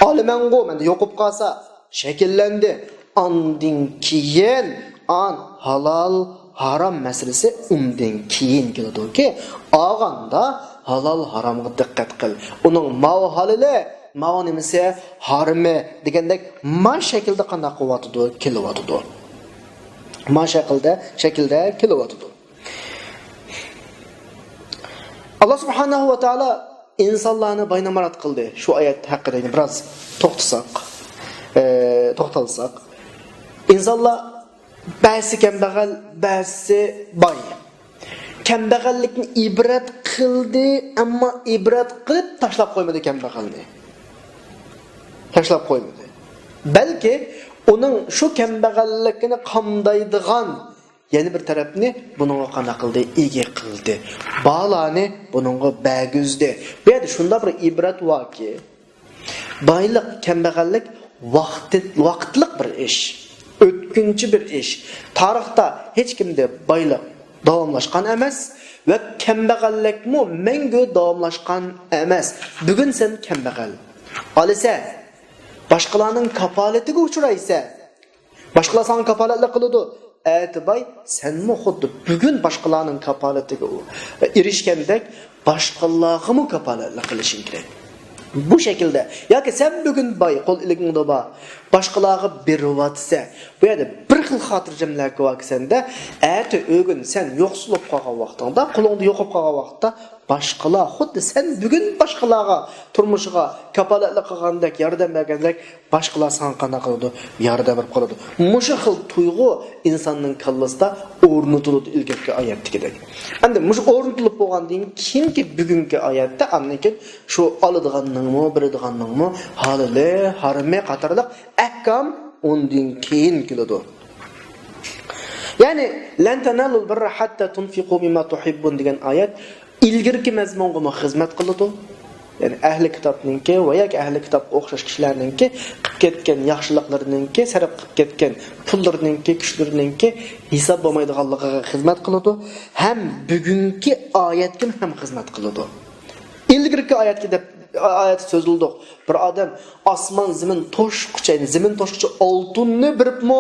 ئالىمەنغۇ، مەندە يوقىپ قالسا، شەكىللەندى. ئاندىن كېيىن، ئان ھالال، ھارام مەسىلىسى ئۇندىن كېيىن كېلىدۇكى، ئالغاندا ھالال ھارامغا دىققەت قىل. ئۇنىڭ ماۋۇ ھالىلى، ماۋۇ نېمىسى، ھارىمى دېگەندەك ما شەكىلدە قانداق قىلىۋاتىدۇ، كېلىۋاتىدۇ. ما شەكىلدە، شەكىلدە كېلىۋاتىدۇ. ئاللا سۇبھانەھۇ ۋە تائالا ئىنسانلارنى باي نامرات قىلدى. شۇ ئايەت ھەققىدە يەنە بىراز توختىساق، ئە، توختالساق. ئىنسانلار بەزىسى كەمبەغەل، بەزىسى باي. كەمبەغەللىكنى ئىبرەت قىلدى، ئەمما ئىبرەت قىلىپ تاشلاپ قويمىدى كەمبەغەلنى. تاشلاپ قويمىدى. بەلكى ئۇنىڭ شۇ كەمبەغەللىكىنى قامدايدىغان يەنە بىر تەرەپنى بۇنىڭغا قانداق قىلدى؟ ئىگە قىلدى. بالانى بۇنىڭغا بەرگۈزدى. بۇ يەردە شۇنداق بىر ئىبرەت باركى، بايلىق، كەمبەغەللىك ۋاقتى-، ۋاقىتلىق بىر ئىش، ئۆتكۈنچى بىر ئىش. تارىختا ھېچكىمدە بايلىق داۋاملاشقان ئەمەس ۋە كەمبەغەللىكمۇ مەڭگۈ داۋاملاشقان ئەمەس. بۈگۈن سەن كەمبەغەل، ئالىسەن، باشقىلارنىڭ كاپالىتىگە ئۇچرايسەن. باشقىلار ساڭا كاپالەتلىك قىلىدۇ. ئەتە باي، سەنمۇ خۇددى بۈگۈن باشقىلارنىڭ كاپالىتىگە ئېرىشكەندەك باشقىلارغىمۇ كاپالەتلىك قىلىشىڭ كېرەك. بۇ شەكىلدە. ياكى سەن بۈگۈن باي، قول ئىلكىڭدە بار، باشقىلارغا بېرىۋاتىسەن. بۇ يەردە بىر خىل خاتىرجەملىك باركى سەندە، ئەتە ئۆگۈن سەن يوقسۇل بولۇپ قالغان ۋاقتىڭدا، قولۇڭدا يوق بولۇپ قالغان ۋاقىتتا باشقىلار خۇددى سەن بۈگۈن باشقىلارغا تۇرمۇشىغا كاپالەتلىك قىلغاندەك، ياردەم بەرگەندەك، باشقىلار ساڭا قانداق قىلىدۇ؟ ياردەم بېرىپ قالىدۇ. مۇشۇ خىل تۇيغۇ ئىنساننىڭ كاللىسىدا ئورنىتىلىدۇ ئىلگىرىكى ئايەتتىكىدەك. ئەمدى مۇشۇ ئورنىتىلىپ بولغاندىن كېيىنكى بۈگۈنكى ئايەتتە ئاندىن كېيىن شۇ ئالىدىغاننىڭمۇ، بېرىدىغاننىڭمۇ ھالىلى، ھارىمى قاتارلىق ئەھكام ئۇندىن كېيىن كېلىدۇ. يەنى، لەن تەنالۇل بىررە ھەتتا تۇنفىقۇ مىمما تۇھىببۇن دېگەن ئايەت ئىلگىرىكى مەزمۇنغىمۇ خىزمەت قىلىدۇ. يەنى ئەھلى كىتابنىڭكى ۋە ياكى ئەھلى كىتابقا ئوخشاش كىشىلەرنىڭكى قىلىپ كەتكەن ياخشىلىقلىرىنىڭكى، سەرپ قىلىپ كەتكەن پۇللىرىنىڭكى، كۈچلىرىنىڭكى ھېساب بولمايدىغانلىقىغا خىزمەت قىلىدۇ. ھەم بۈگۈنكى ئايەتكىمۇ ھەم خىزمەت قىلىدۇ. ئىلگىرىكى ئايەتكە دەپ، ئايەتتە سۆزلىدۇق. بىر ئادەم ئاسمان زېمىن توشقۇچە، يەنى زېمىن توشقۇچە ئالتۇننى بېرىپمۇ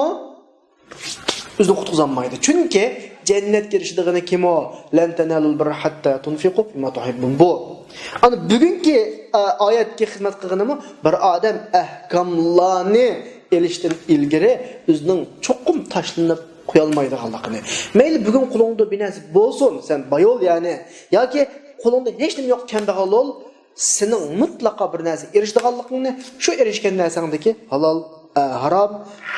ئۆزىنى قۇتقۇزالمايدۇ. چۈنكى جەننەتكە ئېرىشىدىغىنى كىم ئۇ؟ لەن تەنالۇل بىررە ھەتتا تۇنفىقۇ مىمما تۇھىببۇن. بۇ. ئانا بۈگۈنكى، ئا، ئايەتكە خىزمەت قىلغىنىمۇ بىر ئادەم ئەھكاملارنى ئېلىشتىن ئىلگىرى ئۆزىنىڭ چوقۇم تاشلىنىپ قويالمايدىغانلىقىنى. مەيلى بۈگۈن قولۇڭدا بىر نەرسە بولسۇن، سەن باي بول يەنى. ياكى قولۇڭدا ھېچنېمە يوق، كەمبەغەل بول. سېنىڭ مۇتلەقا بىر نەرسە ئېرىشىدىغانلىقىڭنى، شۇ ئېرىشكەن نەرسەڭدىكى ھالال، ئە، ھارام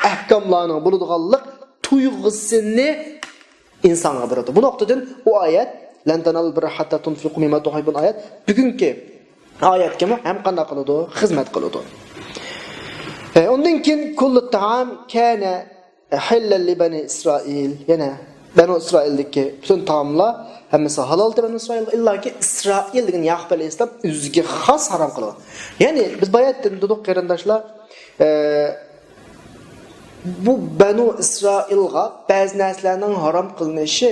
ئەھكاملارنىڭ بولىدىغانلىق تۇيغۇسىنى ئىنسانغا بېرىدۇ. بۇ نۇقتىدىن ئۇ ئايەت، لەن تەنالۇل بىررە ھەتتا تۇنفىقۇ مىمما تۇھىببۇن ئايەت بۈگۈنكى ئايەتكىمۇ ھەم قانداق قىلىدۇ؟ خىزمەت قىلىدۇ. ئە، ئۇندىن كېيىن، كۇللۇ تائام كانە ھىللەن لىبەنى ئىسرائىل. يەنە بەنۇ ئىسرائىلدىكى پۈتۈن تائاملار ھەممىسى ھالال بەنۇ ئىسرائىلغا، ئىللاكى ئىسرائىل دېگەن ياقۇپ ئەلەيھىسسالام ئۆزىگە خاس ھارام قىلغان. يەنى بىز باياتتىن دېدۇق، قېرىنداشلار، ئە، بۇ بەنۇ ئىسرائىلغا بەزى نەرسىلەرنىڭ ھارام قىلىنىشى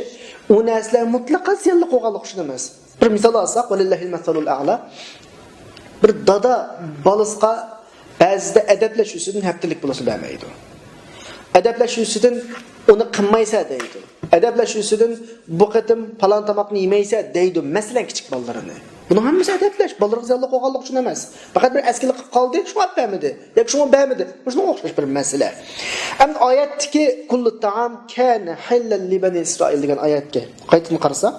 ئۇ نەرسىلەر مۇتلەقەن زىيانلىق بولغانلىقى ئۈچۈن ئەمەس. بىر مىسال ئالساق، ۋەلىللاھىل مەسەلۇل ئەئلا. بىر دادا بالىسىغا بەزىدە ئەدەپلەش يۈزىسىدىن ھەپتىلىك پۇلىنى بەرمەيدۇ. ئەدەپلەش يۈزىسىدىن ئۇنى قىلمايسەن دەيدۇ. ئەدەپلەش يۈزىسىدىن بۇ قېتىم پالان تاماقنى يېمەيسەن دەيدۇ. مەسىلەن، كىچىك بالىلىرىنى. بۇنىڭ ھەممىسى ئەدەپلەش. بالىلىرىغا زىيانلىق بولغانلىقى ئۈچۈن ئەمەس. پەقەت بىر ئەسكىلىك قىلىپ قالدى، شۇڭا ئەپ بەرمىدى. ياكى شۇڭا بەرمىدى. مۇشۇنىڭغا ئوخشاش بىر مەسىلە. ئەمدى ئايەتتىكى كۇللۇ تائام كانە ھىللەن لىبەنى ئىسرائىل دېگەن ئايەتكە قايتىدىن قارىساق،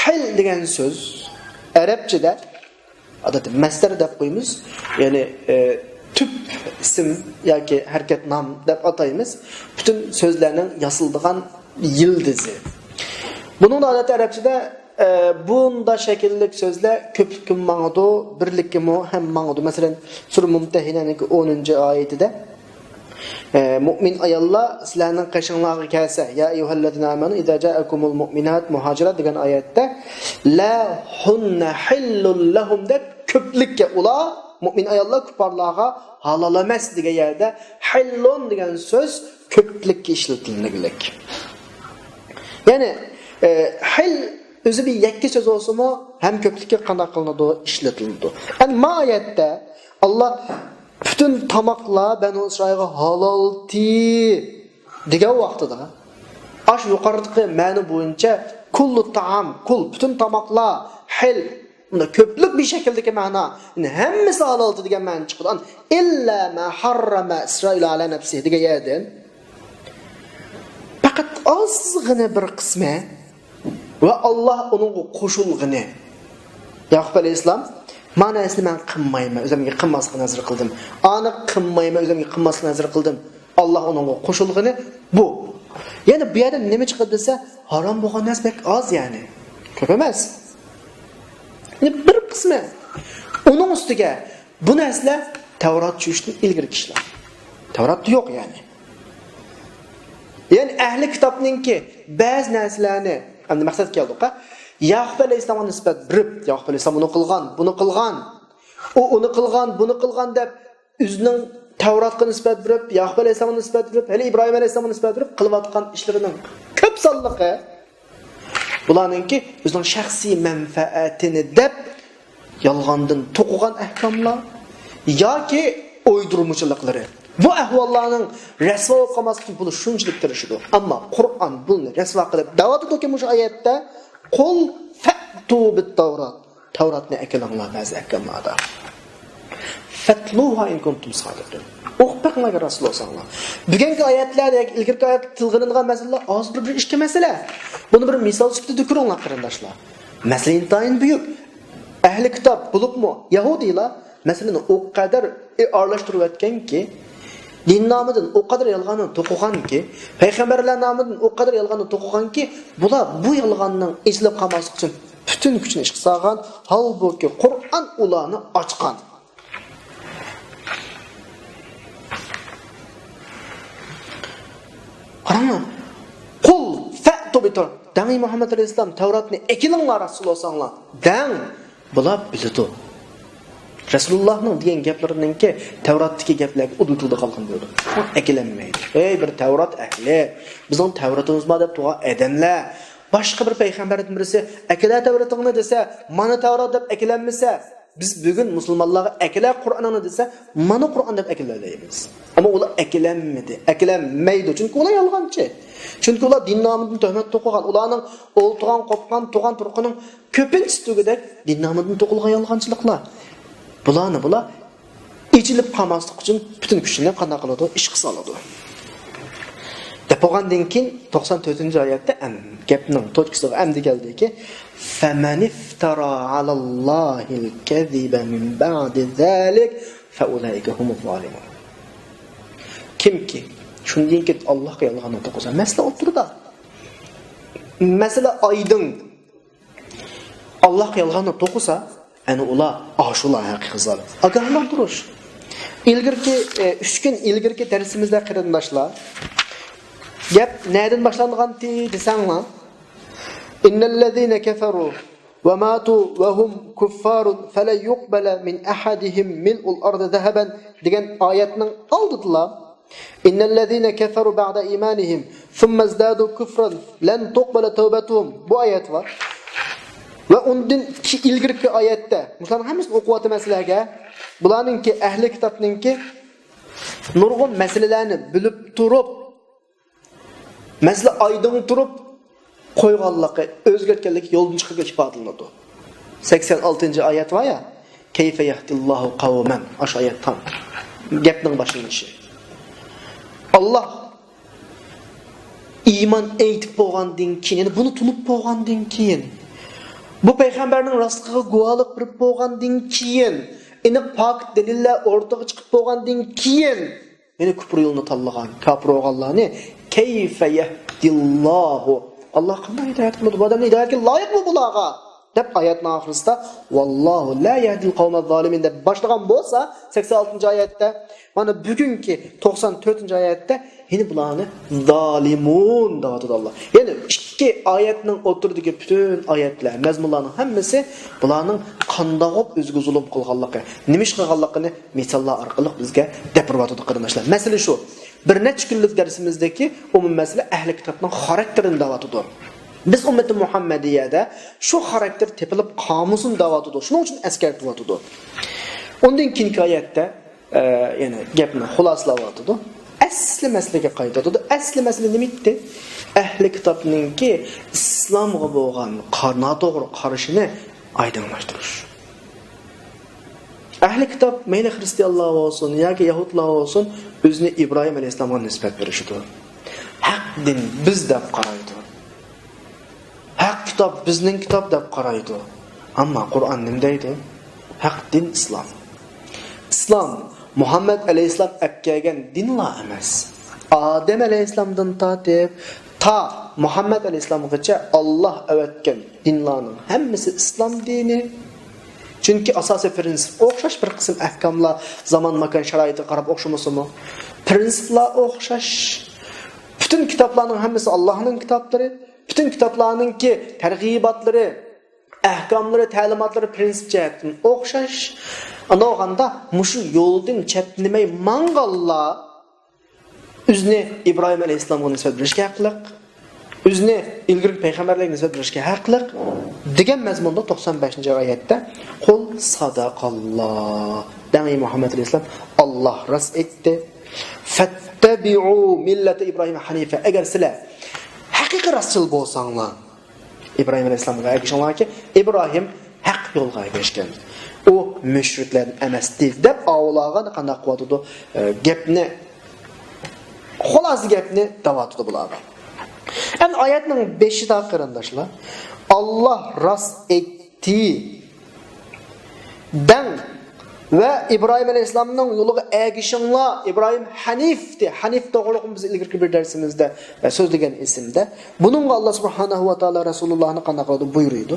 ھىل دېگەن سۆز ئەرەبچىدە، ئادەتتە مەسدەر دەپ قويىمىز، يەنى، ئە، تۈپ ئىسىم ياكى ھەرىكەت نام دەپ ئاتايمىز. پۈتۈن سۆزلەرنىڭ ياسىلىدىغان يىلدىزى. بۇنىڭدا ئادەتتە ئەرەبچىدە، ئە، بۇندا شەكىللىك سۆزلەر كۆپلۈككە ماڭىدۇ، بىرلىككىمۇ ھەم ماڭىدۇ. مەسىلەن، سۈرە مۇمتەھىنەنىڭكى ئونىنچى ئايىتىدە، ئە، مۇئمىن ئاياللار سىلەرنىڭ قېشىڭلارغا كەلسە، يا ئەييۇھەللەزىنە ئامەنۇ ئىزا جائەكۇمۇل مۇئمىنات مۇھاجىرات دېگەن ئايەتتە، لا ھۇننە ھىللۇل لەھۇم دەپ كۆپلۈككە، ئۇلار، مۇئمىن ئاياللار كۇپپارلارغا ھالال ئەمەس دېگەن يەردە ھىللۇن دېگەن سۆز كۆپلۈككە ئىشلىتىلگەنلىك. يەنى، ئە، ھىل ئۆزى بىر يەككە سۆز بولسىمۇ، ھەم كۆپلۈككە قانداق قىلىنىدۇ؟ ئىشلىتىلىدۇ. ئەمما ما ئايەتتە ئاللا پۈتۈن تاماقلار بەنۇ ئىسرائىلغا ھالالتى دېگەن ۋاقتىدا، ئاشۇ يۇقىرىقى مەنە بويىچە كل الطعام، كل، پۈتۈن تاماقلار، ھىل، بۇندا كۆپلۈك بىر شەكىلدىكى مەنا، يەنى ھەممىسى ھالالدۇر دېگەن مەنا چىقىدۇ. ئاندىن إلا ما حرم إسرائيل على نفسه دېگەن يەردىن پەقەت ئازغىنە بىر قىسمى ۋە ئاللا ئۇنىڭغا قوشۇلغىنى. ياقۇپ ئەلەيھىسسالام، ما نەرسىنى مەن قىلمايمەن، ئۆزۈمگە قىلماسلىقنى نەزەر قىلدىم. ئانى قىلمايمەن، ئۆزۈمگە قىلماسلىقنى نەزەر قىلدىم. ئاللا ئۇنىڭغا قوشۇلغىنى بۇ. يەنى بۇ يەردىن نېمە چىقىدۇ دېسە، ھارام بولغان نەرسە بەك ئاز يەنى. كۆپ ئەمەس. يەنى بىر قىسمى. ئۇنىڭ ئۈستىگە بۇ نەرسىلەر تەۋرات چۈشۈشتىن ئىلگىرىكى ئىشلار. تەۋراتتا يوق يەنى. يەنى ئەھلى كىتابنىڭكى بەزى نەرسىلەرنى، ئەمدى مەقسەتكە كەلدۇق، ھە؟ ياقۇپ ئەلەيھىسسالامغا نىسبەت بېرىپ، ياقۇپ ئەلەيھىسسالام بۇنى قىلغان، بۇنى قىلغان، ئۇ ئۇنى قىلغان، بۇنى قىلغان دەپ ئۆزىنىڭ تەۋراتقا نىسبەت بېرىپ، ياقۇپ ئەلەيھىسسالامغا نىسبەت بېرىپ، ھېلى ئىبراھىم ئەلەيھىسسالامغا نىسبەت بېرىپ قىلىۋاتقان ئىشلىرىنىڭ كۆپ سانلىقى بۇلارنىڭكى ئۆزىنىڭ شەخسىي مەنپەئەتىنى دەپ يالغاندىن توقۇغان ئەھكاملار ياكى ئويدۇرمىچىلىقلىرى. بۇ ئەھۋاللارنىڭ رەسۋا بولۇپ قالماسلىقى ئۈچۈن بۇلار شۇنچىلىك تىرىشىدۇ. ئەمما قۇرئان بۇنى رەسۋا قىلىپ دەۋاتىدۇكى مۇشۇ ئايەتتە، قۇل فەتۇ بىت تەۋرات. تەۋراتنى ئەكېلىڭلار بەزى ئەھكاملاردا. فەتلۇھا ئىن كۇنتۇم سادىقىن. ئوقۇپ بېقىڭلار ئەگەر راست بولساڭلار. بۈگۈنكى ئايەتلەردە ياكى ئىلگىرىكى ئايەتلەردە تىلغا ئېلىنغان مەسىلىلەر ئاز بىر، بىر ئىككى مەسىلە. بۇنى بىر مىسال سۈپىتىدە كۆرۈڭلار قېرىنداشلار. مەسىلە ئىنتايىن بۈيۈك. ئەھلى كىتاب بولۇپمۇ يەھۇدىيلار مەسىلىنى ئۇ قەدەر ئارىلاشتۇرۇۋەتكەنكى، دىن نامىدىن ئۇ قەدەر يالغاننى توقۇغانكى، پەيغەمبەرلەر نامىدىن ئۇ قەدەر يالغاننى توقۇغانكى، بۇلار بۇ يالغاننىڭ ئېچىلىپ قالماسلىقى ئۈچۈن پۈتۈن كۈچىنى ئىشقا سالغان، ھالبۇكى، قۇرئان ئۇلارنى ئاچقان. قاراڭلار. قۇل فەتۇ بىت تەۋرات. دەڭ، ئەي مۇھەممەد ئەلەيھىسسالام، تەۋراتنى ئەكېلىڭلار، رەسۇل بولساڭلار. دەڭ. بۇلار بىلىدۇ. رەسۇلۇللاھنىڭ دېگەن گەپلىرىنىڭكى تەۋراتتىكى گەپلەرگە ئۇدۇل تىلدا قالغان بولىدۇ. ئەكېلەلمەيدۇ. ئەي بىر تەۋرات ئەھلى، بىزنىڭ تەۋرىتىمىز بار دەپ تۇرغان ئادەملەر، باشقا بىر پەيغەمبەردىن بىرسى، ئەكېلە تەۋرىتىڭنى دېسە، مانا تەۋرات دەپ ئەكېلەلمىسە، بىز بۈگۈن مۇسۇلمانلارغا ئەكېلە قۇرئانىڭنى دېسە، مانا قۇرئان دەپ ئەكېلەلەيمىز. ئەمما ئۇلار ئەكېلەلمىدى، ئەكېلەلمەيدۇ. چۈنكى ئۇلار يالغانچى. چۈنكى ئۇلار دىن نامىدىن تۆھمەت توقۇغان، ئۇلارنىڭ ئولتۇرغان، قوپقان، تۇغان تۇرقىنىڭ كۆپىنچىسى دېگۈدەك دىن نامىدىن توقۇلغان يالغانچىلىقلار. بۇلارنى بۇلار ئېچىلىپ قالماسلىق ئۈچۈن پۈتۈن كۈچىنى قانداق قىلىدۇ؟ ئىشقا سالىدۇ. دەپ بولغاندىن كېيىن توقسان تۆتىنچى ئايەتتە ئەم-، گەپنىڭ توچكىسىغا ئەمدى كەلدىكى، فَمَنِ افْتَرَى عَلَى اللَّهِ الْكَذِبَ مِنْ بَعْدِ ذَلِكَ فَأُولَئِكَ هُمُ الظَّالِمُونَ. كىمكى شۇندىن كېيىن ئاللاھقا يالغاننى توقۇسا، مەسىلە ئوتتۇرىدا. مەسىلە ئايدىڭ. ئاللاھقا يالغاننى توقۇسا، ئەنە ئۇلار، ئاشۇلار ھەقىقىي زالىم. ئاگاھلاندۇرۇش. ئىلگىرىكى، ئە، ئۈچ كۈن ئىلگىرىكى دەرسىمىزدە قېرىنداشلار، گەپ نەدىن باشلانغانتى دېسەڭلار، إِنَّ الَّذِينَ كَفَرُوا وَمَاتُوا وَهُمْ كُفَّارٌ فَلَنْ يُقْبَلَ مِنْ أَحَدِهِمْ مِلْءُ الْأَرْضِ ذَهَبًا دېگەن ئايەتنىڭ ئالدىدىلا، إِنَّ الَّذِينَ كَفَرُوا بَعْدَ إِيمَانِهِمْ ثُمَّ ازْدَادُوا كُفْرًا لَنْ تُقْبَلَ تَوْبَتُهُمْ بۇ ئايەت بار. ۋە ئۇندىن كى-، ئىلگىرىكى ئايەتتە، مۇشۇلارنىڭ ھەممىسىنى ئوقۇۋاتىمەن سىلەرگە. بۇلارنىڭكى، ئەھلى كىتابنىڭكى نۇرغۇن مەسىلىلەرنى بىلىپ تۇرۇپ، مەسىلە ئايدىڭ تۇرۇپ قويغانلىقى، ئۆزگەرتكەنلىكى، يولدىن چىقىرغانلىقى ئىپادىلىنىدۇ. سەكسەن ئالتىنچى ئايەت بار يا، كَيْفَ يَهْدِي اللَّهُ قَوْمًا، ئاشۇ ئايەت تام. گەپنىڭ باشلىنىشى. ئاللاھ ئىمان ئېيتىپ بولغاندىن كېيىن، يەنى بۇنى تونۇپ بولغاندىن كېيىن، بۇ پەيغەمبەرنىڭ راستلىقىغا گۇۋاھلىق بېرىپ بولغاندىن كېيىن، ئېنىق پاكىت دەلىللەر ئورتىغا چىقىپ بولغاندىن كېيىن، يەنە كۇپر يولىنى تاللىغان، كاپىر بولغانلارنى كَيْفَ يَهْدِي اللَّهُ، ئاللاھ قانداق ھىدايەت قىلىدۇ؟ بۇ ئادەمنى ھىدايەتكە لايىقمۇ بۇلارغا؟ دەپ ئايەتنىڭ ئاخىرىسىدا، وَاللَّهُ لَا يَهْدِي الْقَوْمَ الظَّالِمِينَ دەپ باشلىغان بولسا، سەكسەن ئالتىنچى ئايەتتە، مانا بۈگۈنكى توقسان تۆتىنچى ئايەتتە يەنە بۇلارنى زالىمۇن دەۋاتىدۇ ئاللاھ. يەنى ئىككى ئايەتنىڭ ئوتتۇرىدىكى پۈتۈن ئايەتلەر، مەزمۇنلارنىڭ ھەممىسى بۇلارنىڭ قانداق بولۇپ ئۆزىگە زۇلۇم قىلغانلىقى، نېمە ئىش قىلغانلىقىنى مىساللار ئارقىلىق بىزگە دەپ بېرىۋاتىدۇ قېرىنداشلار. مەسىلە شۇ، بىر نەچچە كۈنلۈك دەرسىمىزدىكى ئومۇمىي مەسىلە ئەھلى كىتابنىڭ خاراكتېرىنى دەۋاتىدۇ. بىز ئۈممىتى مۇھەممەدىيەدە شۇ خاراكتېر تېپىلىپ قالمىسۇن دەۋاتىدۇ. شۇنىڭ ئۈچۈن ئەسكەرتىۋاتىدۇ. ئۇندىن كېيىنكى ئايەتتە، ئە، يەنى گەپنى خۇلاسىلاۋاتىدۇ. ئەسلى مەسىلىگە قايتىدۇ. ئەسلى مەسىلە نېمە ئىدى؟ ئەھلى كىتابنىڭكى ئىسلامغا بولغان قار-، ناتوغرا قارىشىنى ئايدىڭلاشتۇرۇش. ئەھلى كىتاب مەيلى خرىستىيانلار بولسۇن ياكى يەھۇدلار بولسۇن، ئۆزىنى ئىبراھىم ئەلەيھىسسالامغا نىسبەت بېرىشىدۇ. ھەق دىن بىز دەپ قارايدۇ. ھەق كىتاب بىزنىڭ كىتاب دەپ قارايدۇ. ئەمما قۇرئان نېمە دەيدۇ؟ ھەق دىن ئىسلام. ئىسلام مۇھەممەد ئەلەيھىسسالام ئەپ كەلگەن دىنلا ئەمەس. ئادەم ئەلەيھىسسالامدىن تارتىپ تا مۇھەممەد ئەلەيھىسسالامغىچە ئاللاھ ئەۋەتكەن دىنلارنىڭ ھەممىسى ئىسلام دىنى. چۈنكى ئاساسىي پرىنسىپ ئوخشاش، بىر قىسىم ئەھكاملار زامان، ماكان، شارائىتىغا قاراپ ئوخشىمىسىمۇ، پرىنسىپلار ئوخشاش. پۈتۈن كىتابلارنىڭ ھەممىسى ئاللاھنىڭ كىتابلىرى. پۈتۈن كىتابلارنىڭكى تەرغىباتلىرى، ئەھكاملىرى، تەلىماتلىرى پرىنسىپ جەھەتتىن ئوخشاش. ئانداق بولغاندا مۇشۇ يولدىن چەتنىمەي ماڭغانلار ئۆزىنى ئىبراھىم ئەلەيھىسسالامغا نىسبەت بېرىشكە ھەقلىق، ئۆزىنى ئىلگىرىكى پەيغەمبەرلەرگە نىسبەت بېرىشكە ھەقلىق دېگەن مەزمۇندا توقسان بەشىنچى ئايەتتە، قۇل ساداقاللا دەڭ، ئەي مۇھەممەد ئەلەيھىسسالام، ئاللاھ راست ئېيتتى. فەتتەبىئۇ مىللەتە ئىبراھىم ھەنىفە، ئەگەر سىلەر ھەقىقىي راستچىل بولساڭلار، ئىبراھىم ئەلەيھىسسالامغا ئەگىشىڭلاركى، ئىبراھىم ھەق يولغا ئەگەشكەن. ئۇ مۇشرىكلەردىن ئەمەستى، دەپ ئاۋۇلارغا قانداق قىلىۋاتىدۇ؟ ئە، گەپنى، خۇلاسە گەپنى دەۋاتىدۇ بۇلارغا. ئەمدى ئايەتنىڭ بېشىدا، قېرىنداشلار، ئاللاھ راست ئېيتتى دەڭ ۋە ئىبراھىم ئەلەيھىسسالامنىڭ يولىغا ئەگىشىڭلار. ئىبراھىم ھەنىف دە، ھەنىف توغرىلىقىمۇ بىز ئىلگىرىكى بىر دەرسىمىزدە، ئە، سۆزلىگەن ئېسىمدە. بۇنىڭغا ئاللاھ سۇبھانەھۇ ۋە تائالا رەسۇلۇللاھنى قانداق قىلىدۇ؟ بۇيرۇيدۇ.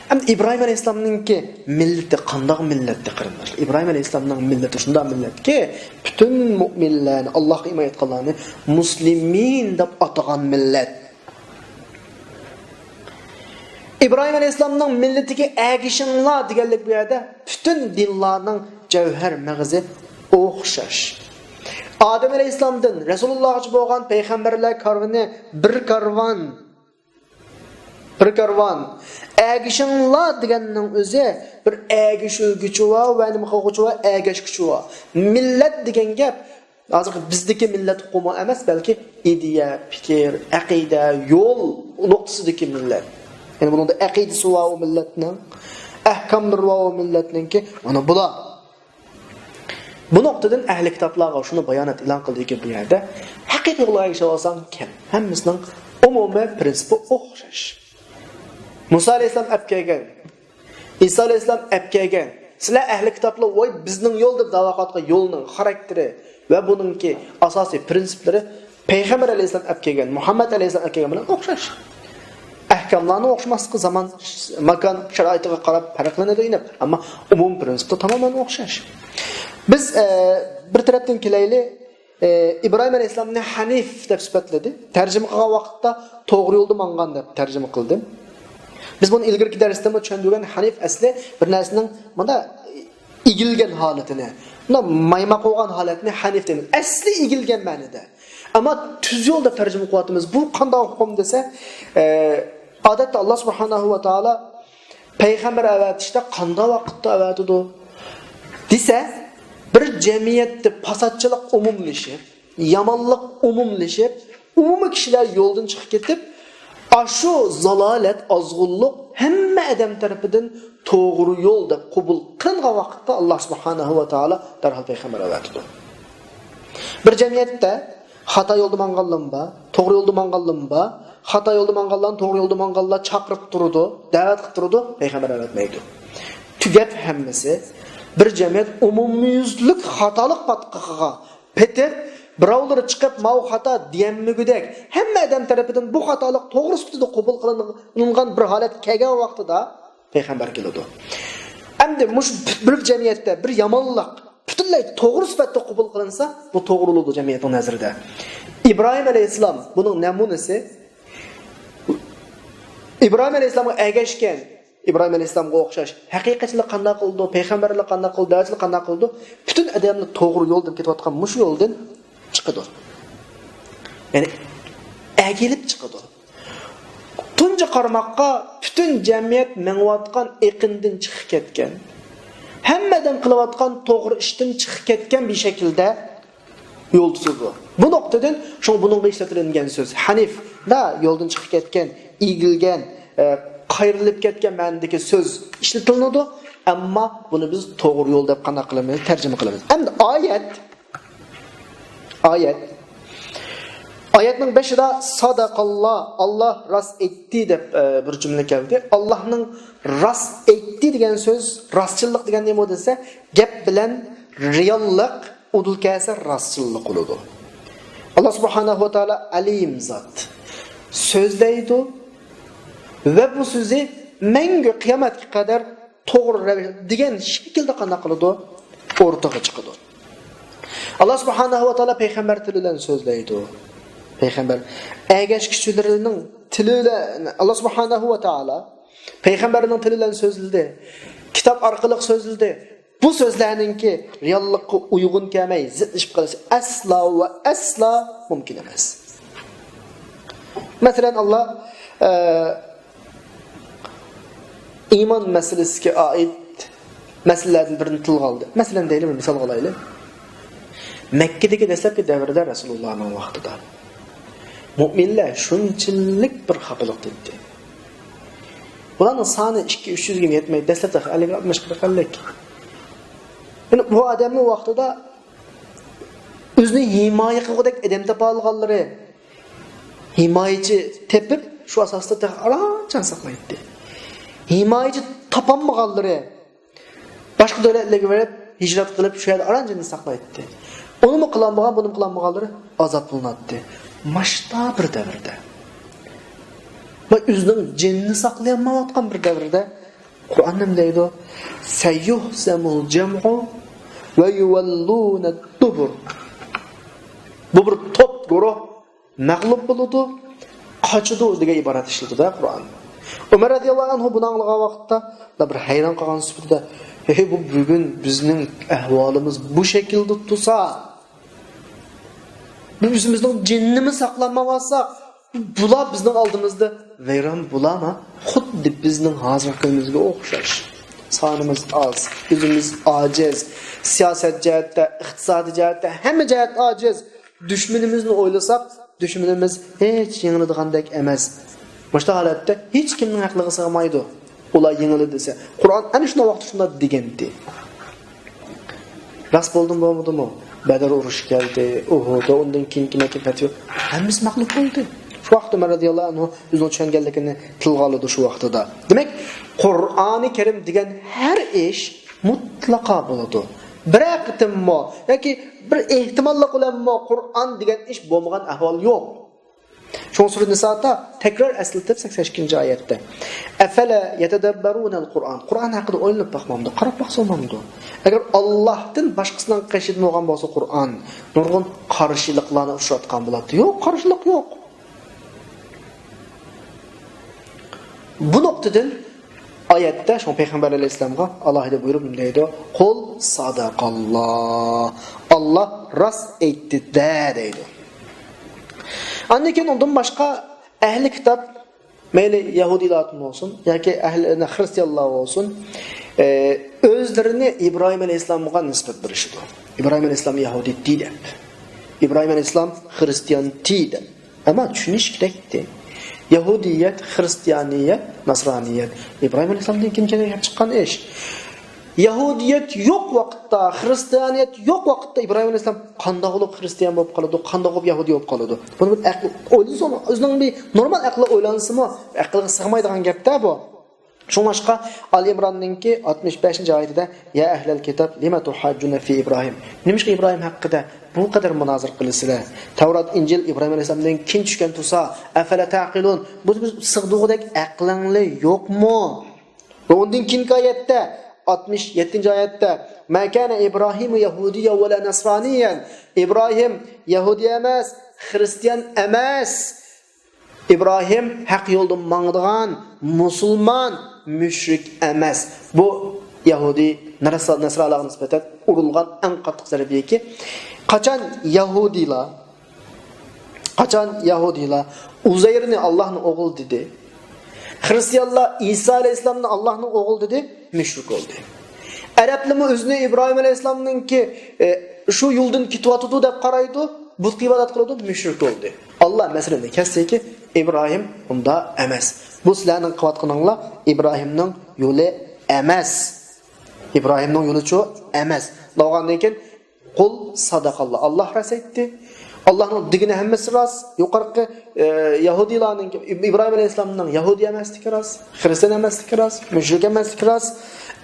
ئەمدى ئىبراھىم ئەلەيھىسسالامنىڭكى مىللىتى قانداق مىللەتتى، قېرىنداشلار؟ ئىبراھىم ئەلەيھىسسالامنىڭ مىللىتى شۇنداق مىللەتكى، پۈتۈن مۆمىنلەرنى، ئاللاھقا ئىمان ئېيتقانلارنى مۇسلىمىن دەپ ئاتىغان مىللەت. ئىبراھىم ئەلەيھىسسالامنىڭ مىللىتىگە ئەگىشىڭلار دېگەنلىك بۇ يەردە پۈتۈن دىنلارنىڭ جەۋھەر مېغىزى ئوخشاش. ئادەم ئەلەيھىسسالامدىن رەسۇلۇللاھقىچە بولغان پەيغەمبەرلەر كارۋىنى بىر كارۋان، بىر كارۋان. ئەگىشىڭلار دېگەننىڭ ئۆزى بىر ئەگىشىلگۈچى بار ۋە نېمە قىلغۇچى بار؟ ئەگەشكۈچى بار. مىللەت دېگەن گەپ ھازىرقى بىزدىكى مىللەت ئۇقۇمى ئەمەس، بەلكى ئىدىيە، پىكىر، ئەقىدە، يول نۇقتىسىدىكى مىللەت. يەنى بۇنىڭدا ئەقىدىسى بار ئۇ مىللەتنىڭ، ئەھكاملىرى بار ئۇ مىللەتنىڭكى. مانا بۇلار. بۇ نۇقتىدىن ئەھلى كىتابلارغا شۇنى بايانات ئېلان قىلدىكى، بۇ يەردە ھەقىقىي يولغا ئەگىشىۋالساڭ كەل. ھەممىسىنىڭ ئومۇمىي پرىنسىپى ئوخشاش. مۇسا ئەلەيھىسسالام ئەپ كەلگەن، ئىسا ئەلەيھىسسالام ئەپ كەلگەن، سىلەر ئەھلى كىتابلار، ۋاي، بىزنىڭ يول دەپ داۋا قىلىۋاتقان يولنىڭ خاراكتېرى ۋە بۇنىڭكى ئاساسىي پرىنسىپلىرى پەيغەمبەر ئەلەيھىسسالام ئەپ كەلگەن، مۇھەممەد ئەلەيھىسسالام ئەپ كەلگەن بىلەن ئوخشاش. ئەھكاملارنىڭ ئوخشىماسلىقى زامان، ماكان شارائىتىغا قاراپ پەرقلىنىدۇ ئېنىق، ئەمما ئومۇمىي پرىنسىپتا تامامەن ئوخشاش. بىز، ئە، بىر تەرەپتىن كېلەيلى، ئى، ئىبراھىم ئەلەيھىسسالامنى ھەنىف دەپ سۈپەتلىدى. تەرجىمە قىلغان ۋاقىتتا توغرا يولدا ماڭغان دەپ تەرجىمە قىلدىم. بىز بۇنى ئىلگىرىكى دەرستىمۇ چۈشەندۈرگەن، ھەنىف ئەسلى بىر نەرسىنىڭ مۇنداق ئېگىلگەن ھالىتىنى، مۇنداق مايماق بولغان ھالەتنى ھەنىف دەيمىز. ئەسلى ئېگىلگەن مەنىدە. ئەمما تۈز يول دەپ تەرجىمە قىلىۋاتىمىز. بۇ قانداق ئۇقۇم دېسە، ئى، ئادەتتە ئاللا سۇبھانەھۇ ۋە تائالا پەيغەمبەر ئەۋەتىشتە قانداق ۋاقىتتا ئەۋەتىدۇ دېسە، بىر جەمئىيەتتە پاساتچىلىق ئومۇملىشىپ، يامانلىق ئومۇملىشىپ، ئومۇمىي كىشىلەر يولدىن چىقىپ كېتىپ، ئاشۇ زالالەت، ئازغۇنلۇق ھەممە ئادەم تەرىپىدىن توغرا يول دەپ قوبۇل قىلىنغان ۋاقىتتا، ئاللا سۇبھانەھۇ ۋە تائالا دەرھال پەيغەمبەر ئەۋەتىدۇ. بىر جەمئىيەتتە خاتا يولدا ماڭغانلارمۇ بار، توغرا يولدا ماڭغانلارمۇ بار. خاتا يولدا ماڭغانلارنى توغرا يولدا ماڭغانلار چاقىرىپ تۇرىدۇ، دەۋەت قىلىپ تۇرىدۇ، پەيغەمبەر ئەۋەتمەيدۇ. تۈگەپ ھەممىسى بىر جەمئىيەت ئومۇميۈزلۈك خاتالىق پاتقىقىغا پېتىپ، بىراۋلىرى چىقىپ، ماۋۇ خاتا دېيەلمىگۈدەك، ھەممە ئادەم تەرىپىدىن بۇ خاتالىق توغرا سۈپىتىدە قوبۇل قىلىنغان بىر ھالەت كەلگەن ۋاقتىدا، پەيغەمبەر كېلىدۇ. ئەمدى مۇشۇ بىر جەمئىيەتتە بىر يامانلىق پۈتۈنلەي توغرا سۈپەتتە قوبۇل قىلىنسا، بۇ توغرا بولىدۇ جەمئىيەتنىڭ نەزىرىدە. ئىبراھىم ئەلەيھىسسالام بۇنىڭ نەمۇنىسى. ئىبراھىم ئەلەيھىسسالامغا ئەگەشكەن، ئىبراھىم ئەلەيھىسسالامغا ئوخشاش ھەقىقەتچىلىك قانداق قىلىدۇ، پەيغەمبەرلىك قانداق قىلىدۇ، دەۋەتچىلىك قانداق قىلىدۇ، پۈتۈن ئادەمنى توغرا يول دەپ كېتىۋاتقان مۇشۇ يولدىن چىقىدۇ. يەنى ئەگىلىپ چىقىدۇ. تۇنجى قارىماققا پۈتۈن جەمئىيەت مېڭىۋاتقان ئېقىندىن چىقىپ كەتكەن، ھەممە ئادەم قىلىۋاتقان توغرا ئىشتىن چىقىپ كەتكەن بىر شەكىلدە يول تۇتىدۇ. بۇ نۇقتىدىن شۇڭا بۇنىڭغا ئىشلىتىلگەن سۆز ھەنىف، دا يولدىن چىقىپ كەتكەن، ئېگىلگەن، ئە، قايرىلىپ كەتكەن مەنىدىكى سۆز ئىشلىتىلىدۇ. ئەمما بۇنى بىز توغرا يول دەپ قانداق قىلىمىز؟ تەرجىمە قىلىمىز. ئەمدى ئايەت، ئايەت. ئايەتنىڭ بېشىدا ساداقاللا، ئاللا راست ئېيتتى دەپ، ئە، بىر جۈملە كەلدى. ئاللانىڭ راست ئېيتتى دېگەن سۆز، راستچىللىق دېگەن نېمە دېسە، گەپ بىلەن رېئاللىق ئۇدۇل كەلسە راستچىللىق بولىدۇ. ئاللا سۇبھانەھۇ ۋە تائالا ئەلىم زات. سۆزلەيدۇ ۋە بۇ سۆزى مەڭگۈ قىيامەتكە قەدەر توغرا رەۋىش دېگەن شەكىلدە قانداق قىلىدۇ؟ ئورتىغا چىقىدۇ. ئاللا سۇبھانەھۇ ۋە تائالا پەيغەمبەر تىلى بىلەن سۆزلەيدۇ. پەيغەمبەر ئەگەشكۈچىلىرىنىڭ تىلى بىلەن، ئاللا سۇبھانەھۇ ۋە تائالا پەيغەمبەرنىڭ تىلى بىلەن سۆزلىدى. كىتاب ئارقىلىق سۆزلىدى. بۇ سۆزلەرنىڭكى رېئاللىققا ئۇيغۇن كەلمەي، زىتلىشىپ قېلىشى ئەسلا ۋە ئەسلا مۇمكىن ئەمەس. مەسىلەن، ئاللا، ئە، ئىمان مەسىلىسىگە ئائىت مەسىلىلەردىن بىرىنى تىلغا ئالدى. مەسىلەن، دەيلى، بىر مىسالغا ئالايلى. مەككىدىكى دەسلەپكى دەۋردە، رەسۇلۇللانىڭ ۋاقتىدا مۆمىنلەر شۇنچىلىك بىر خاپىلىقتا ئىدى. بۇلارنىڭ سانى ئىككى، ئۈچ يۈزگە يەتمەي، دەسلەپتە ئەللىك، ئاتمىش، قىرىق، ئەللىك. يەنى بۇ ئادەمنىڭ ۋاقتىدا ئۆزىنى ھىمايە قىلغۇدەك ئادەم تاپالىغانلىرى، ھىمايىچى تېپىپ، شۇ ئاساستا تېخى ئارانچە ساقلايتتى. ھىمايىچى تاپالمىغانلىرى، باشقا دۆلەتلەرگە بېرىپ، ھىجرەت قىلىپ، شۇ يەردە ئاران جېنىنى ساقلايتتى. ئۇنىمۇ قىلالمىغان، بۇنىمۇ قىلالمىغانلىرى ئازاد قىلىناتتى. ماشتا بىر دەۋردە، ۋە ئۆزىنىڭ جېنىنى ساقلىيالمايۋاتقان بىر دەۋردە قۇرئان نېمە دەيدۇ؟ سەيۇھزەمۇل جەمئۇ ۋە يۇۋەللۇنەد دۇبۇر. بۇ بىر توپ گۇرۇھ مەغلۇپ بولىدۇ، قاچىدۇ دېگەن ئىبارەت ئىشلىتىدۇ قۇرئان. ئۆمەر رەزىياللاھۇ ئەنھۇ بۇنى ئاڭلىغان ۋاقىتتا بىر ھەيران قالغان سۈپىتىدە، ھەي، بۇ بۈگۈن بىزنىڭ ئەھۋالىمىز بۇ شەكىلدە تۇرسا، بىز ئۆزىمىزنىڭ جېنىنىمۇ ساقلىيالمايۋاتساق، بۇلار بىزنىڭ ئالدىمىزدا ۋەيران بولارما؟ خۇددى بىزنىڭ ھازىرقى كۈنىمىزگە ئوخشاش. سانىمىز ئاز، ئۆزىمىز ئاجىز، سىياسەت جەھەتتە، ئىقتىسادىي جەھەتتە، ھەممە جەھەتتە ئاجىز. دۈشمىنىمىزنى ئويلىساق، دۈشمىنىمىز ھېچ يېڭىلىدىغاندەك ئەمەس. مۇشۇنداق ھالەتتە ھېچ كىمنىڭ ھەقلىقى سىغمايدۇ. ئۇلار يېڭىلدى دېسە، قۇرئان ئەنە شۇنداق ۋاقىتتا شۇنداق دېگەنىدى. راست بولدىمۇ، بولمىدىمۇ؟ بەدر ئۇرۇشى كەلدى، ئۇھۇد، ئۇندىن كېيىنكى مەككە پەتھى، ھەممىسى مەغلۇپ بولدى. شۇ ۋاقىتتا ئۆمەر رەزىياللاھۇ ئەنھۇ ئۆزىنىڭ چۈشەنگەنلىكىنى تىلغا ئالىدۇ شۇ ۋاقتىدا. دېمەك، قۇرئانى كەرىم دېگەن ھەر ئىش مۇتلەقا بولىدۇ. بىرەر قېتىممۇ ياكى بىر ئېھتىماللىق بىلەنمۇ قۇرئان دېگەن ئىش بولمىغان ئەھۋال يوق. شۇڭا سۈرە نىسادا تەكرار ئەسلىتىپ، سەكسەن ئىككىنچى ئايەتتە، ئەفەلا يەتەدەببەرۇنەل قۇرئان، قۇرئان ھەققىدە ئويلىنىپ باقمامدۇ، قاراپ باقسا بولمامدۇ؟ ئەگەر ئاللاھتىن باشقىسىنىڭ قېشىدىن بولغان بولسا قۇرئان، نۇرغۇن قارشىلىقلارنى ئۇچراتقان بولاتتى. يوق، قارشىلىق يوق. بۇ نۇقتىدىن ئايەتتە شۇڭا پەيغەمبەر ئەلەيھىسسالامغا ئالاھىدە بۇيرۇپ نېمە دەيدۇ؟ قۇل ساداقاللا. ئاللا راست ئېيتتى دە دەيدۇ. ئاندىن كېيىن ئۇندىن باشقا ئەھلى كىتاب، مەيلى يەھۇدىيلار بولسۇن ياكى ئەھلى خىرىستىيانلار بولسۇن، ئە، ئۆزلىرىنى ئىبراھىم ئەلەيھىسسالامغا نىسبەت بېرىشىدۇ. ئىبراھىم ئەلەيھىسسالام يەھۇدىيتى دەپ، ئىبراھىم ئەلەيھىسسالام خىرىستىيانتى دەپ. ئەمما چۈشىنىش كېرەكتى. يەھۇدىيەت، خىرىستىيانىيەت، ناسرانىيەت ئىبراھىم ئەلەيھىسسالامدىن كېيىن كېلىپ چىققان ئىش. يەھۇدىيەت يوق ۋاقىتتا، خىرىستىيانىيەت يوق ۋاقىتتا ئىبراھىم ئەلەيھىسسالام قانداق بولۇپ خىرىستىيان بولۇپ قالىدۇ، قانداق بولۇپ يەھۇدىي بولۇپ قالىدۇ؟ بۇنى بىر ئەقىل ئويلىسىمۇ، ئۆزىنىڭ بىر نورمال ئەقلى ئويلانسىمۇ، ئەقىلگە سىغمايدىغان گەپتە بۇ. شۇڭلاشقا ئالى ئىمراننىڭكى ئاتمىش بەشىنچى ئايىتىدە، يا ئەھلەل كىتاب، لىمە تۇھاججۇنە فى ئىبراھىم. نېمىشقا ئىبراھىم ھەققىدە بۇ قەدەر مۇنازىرە قىلىسىلەر؟ تەۋرات، ئىنجىل ئىبراھىم ئەلەيھىسسالامدىن كېيىن چۈشكەن تۇرسا، ئەفەلا تەقىلۇن؟ بۇ سىغىدىغۇدەك ئەقلىڭلار يوقمۇ؟ ۋە ئۇندىن كېيىنكى ئايەتتە، ئاتمىش يەتتىنچى ئايەتتە، ما كان إبراهيم يهوديا ولا نصرانيا. ئىبراھىم يەھۇدىي ئەمەس، خىرىستىيان ئەمەس. ئىبراھىم ھەق يولدا ماڭىدىغان مۇسۇلمان، مۇشرىك ئەمەس. بۇ يەھۇدىي، نەسرا-، نەسرانىلارغا نىسبەتەن ئۇرۇلغان ئەڭ قاتتىق زەربە. قاچان يەھۇدىيلار، قاچان يەھۇدىيلار ئۇزەيرنى ئاللاھنىڭ ئوغلى دېدى، خىرىستىيانلار ئىسا ئەلەيھىسسالامنى ئاللاھنىڭ ئوغلى دېدى، مۇشرىك بولدى. ئەرەبلىمۇ ئۆزىنى ئىبراھىم ئەلەيھىسسالامنىڭكى، ئە، شۇ يولدىن كېتىۋاتىدۇ دەپ قارايدۇ، بۇتقا ئىبادەت قىلىدۇ، مۇشرىك بولدى. ئاللا مەسىلىنى كەچسىكى، ئىبراھىم ئۇنداق ئەمەس. بۇ سىلەرنىڭ قىلىۋاتقىنىڭلار ئىبراھىمنىڭ يولى ئەمەس. ئىبراھىمنىڭ يولىچۇ ئەمەس. بولغاندىن كېيىن، قۇل ساداقاللا. ئاللا راست ئېيتتى. ئاللانىڭ دېگىنى ھەممىسى راست. يۇقىرىقى، ئە، يەھۇدىيلارنىڭ، ئىبراھىم ئەلەيھىسسالامنىڭ يەھۇدىي ئەمەسلىكى راست، خىرىستىيان ئەمەسلىكى راست، مۇشرىك ئەمەسلىكى راست.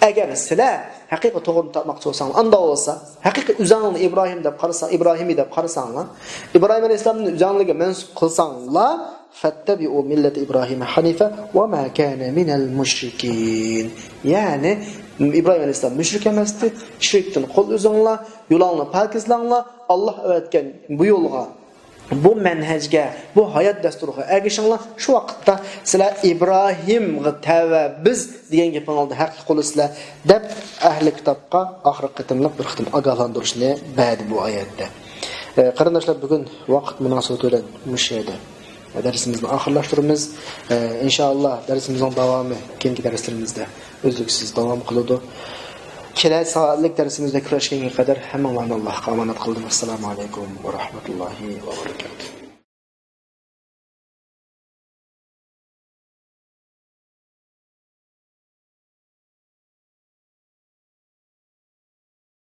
ئەگەر سىلەر ھەقىقىي توغرىنى تاپماقچى بولساڭلار، ئاندا بولسا، ھەقىقىي ئۆزەڭلارنى ئىبراھىم دەپ قارىسا، ئىبراھىمىي دەپ قارىساڭلار، ئىبراھىم ئەلەيھىسسالامنى ئۆزەڭلارگە مەنسۇپ قىلساڭلار، فَاتَّبِعُوا مِلَّةَ إِبْرَاهِيمَ حَنِيفًا وَمَا كَانَ مِنَ الْمُشْرِكِينَ. يەنى، ئىبراھىم ئەلەيھىسسالام مۇشرىك ئەمەستى، شىركتىن قول ئۈزۈڭلار، يولۇڭلارنى پاكىزلاڭلار، ئاللا ئەۋەتكەن بۇ يولغا، بۇ مەنھەجگە، بۇ ھايات دەستۇرىغا ئەگىشىڭلار، شۇ ۋاقىتتا سىلەر ئىبراھىمغا تەۋە بىز دېگەن گېپىڭلاردا ھەققە قولىسىلەر، دەپ ئەھلى كىتابقا ئاخىرقى قېتىملىق بىر قېتىم ئاگاھلاندۇرۇشنى بەردى بۇ ئايەتتە. ئە، قېرىنداشلار، بۈگۈن ۋاقىت مۇناسىۋىتى بىلەن مۇشۇ يەردە دەرسىمىزنى ئاخىرلاشتۇرىمىز. ئە، ئىنشائاللا، دەرسىمىزنىڭ داۋامى كېيىنكى دەرسلىرىمىزدە ئۈزلۈكسىز داۋام قىلىدۇ. كېلەر سائەتلىك دەرسىمىزدە كۆرۈشكەنگە قەدەر ھەممىڭلارنى ئاللاھقا ئامانەت قىلدىم. ئەسسالامۇ ئەلەيكۇم ۋە رەھمەتۇللاھى ۋە بەرىكاتۇھ.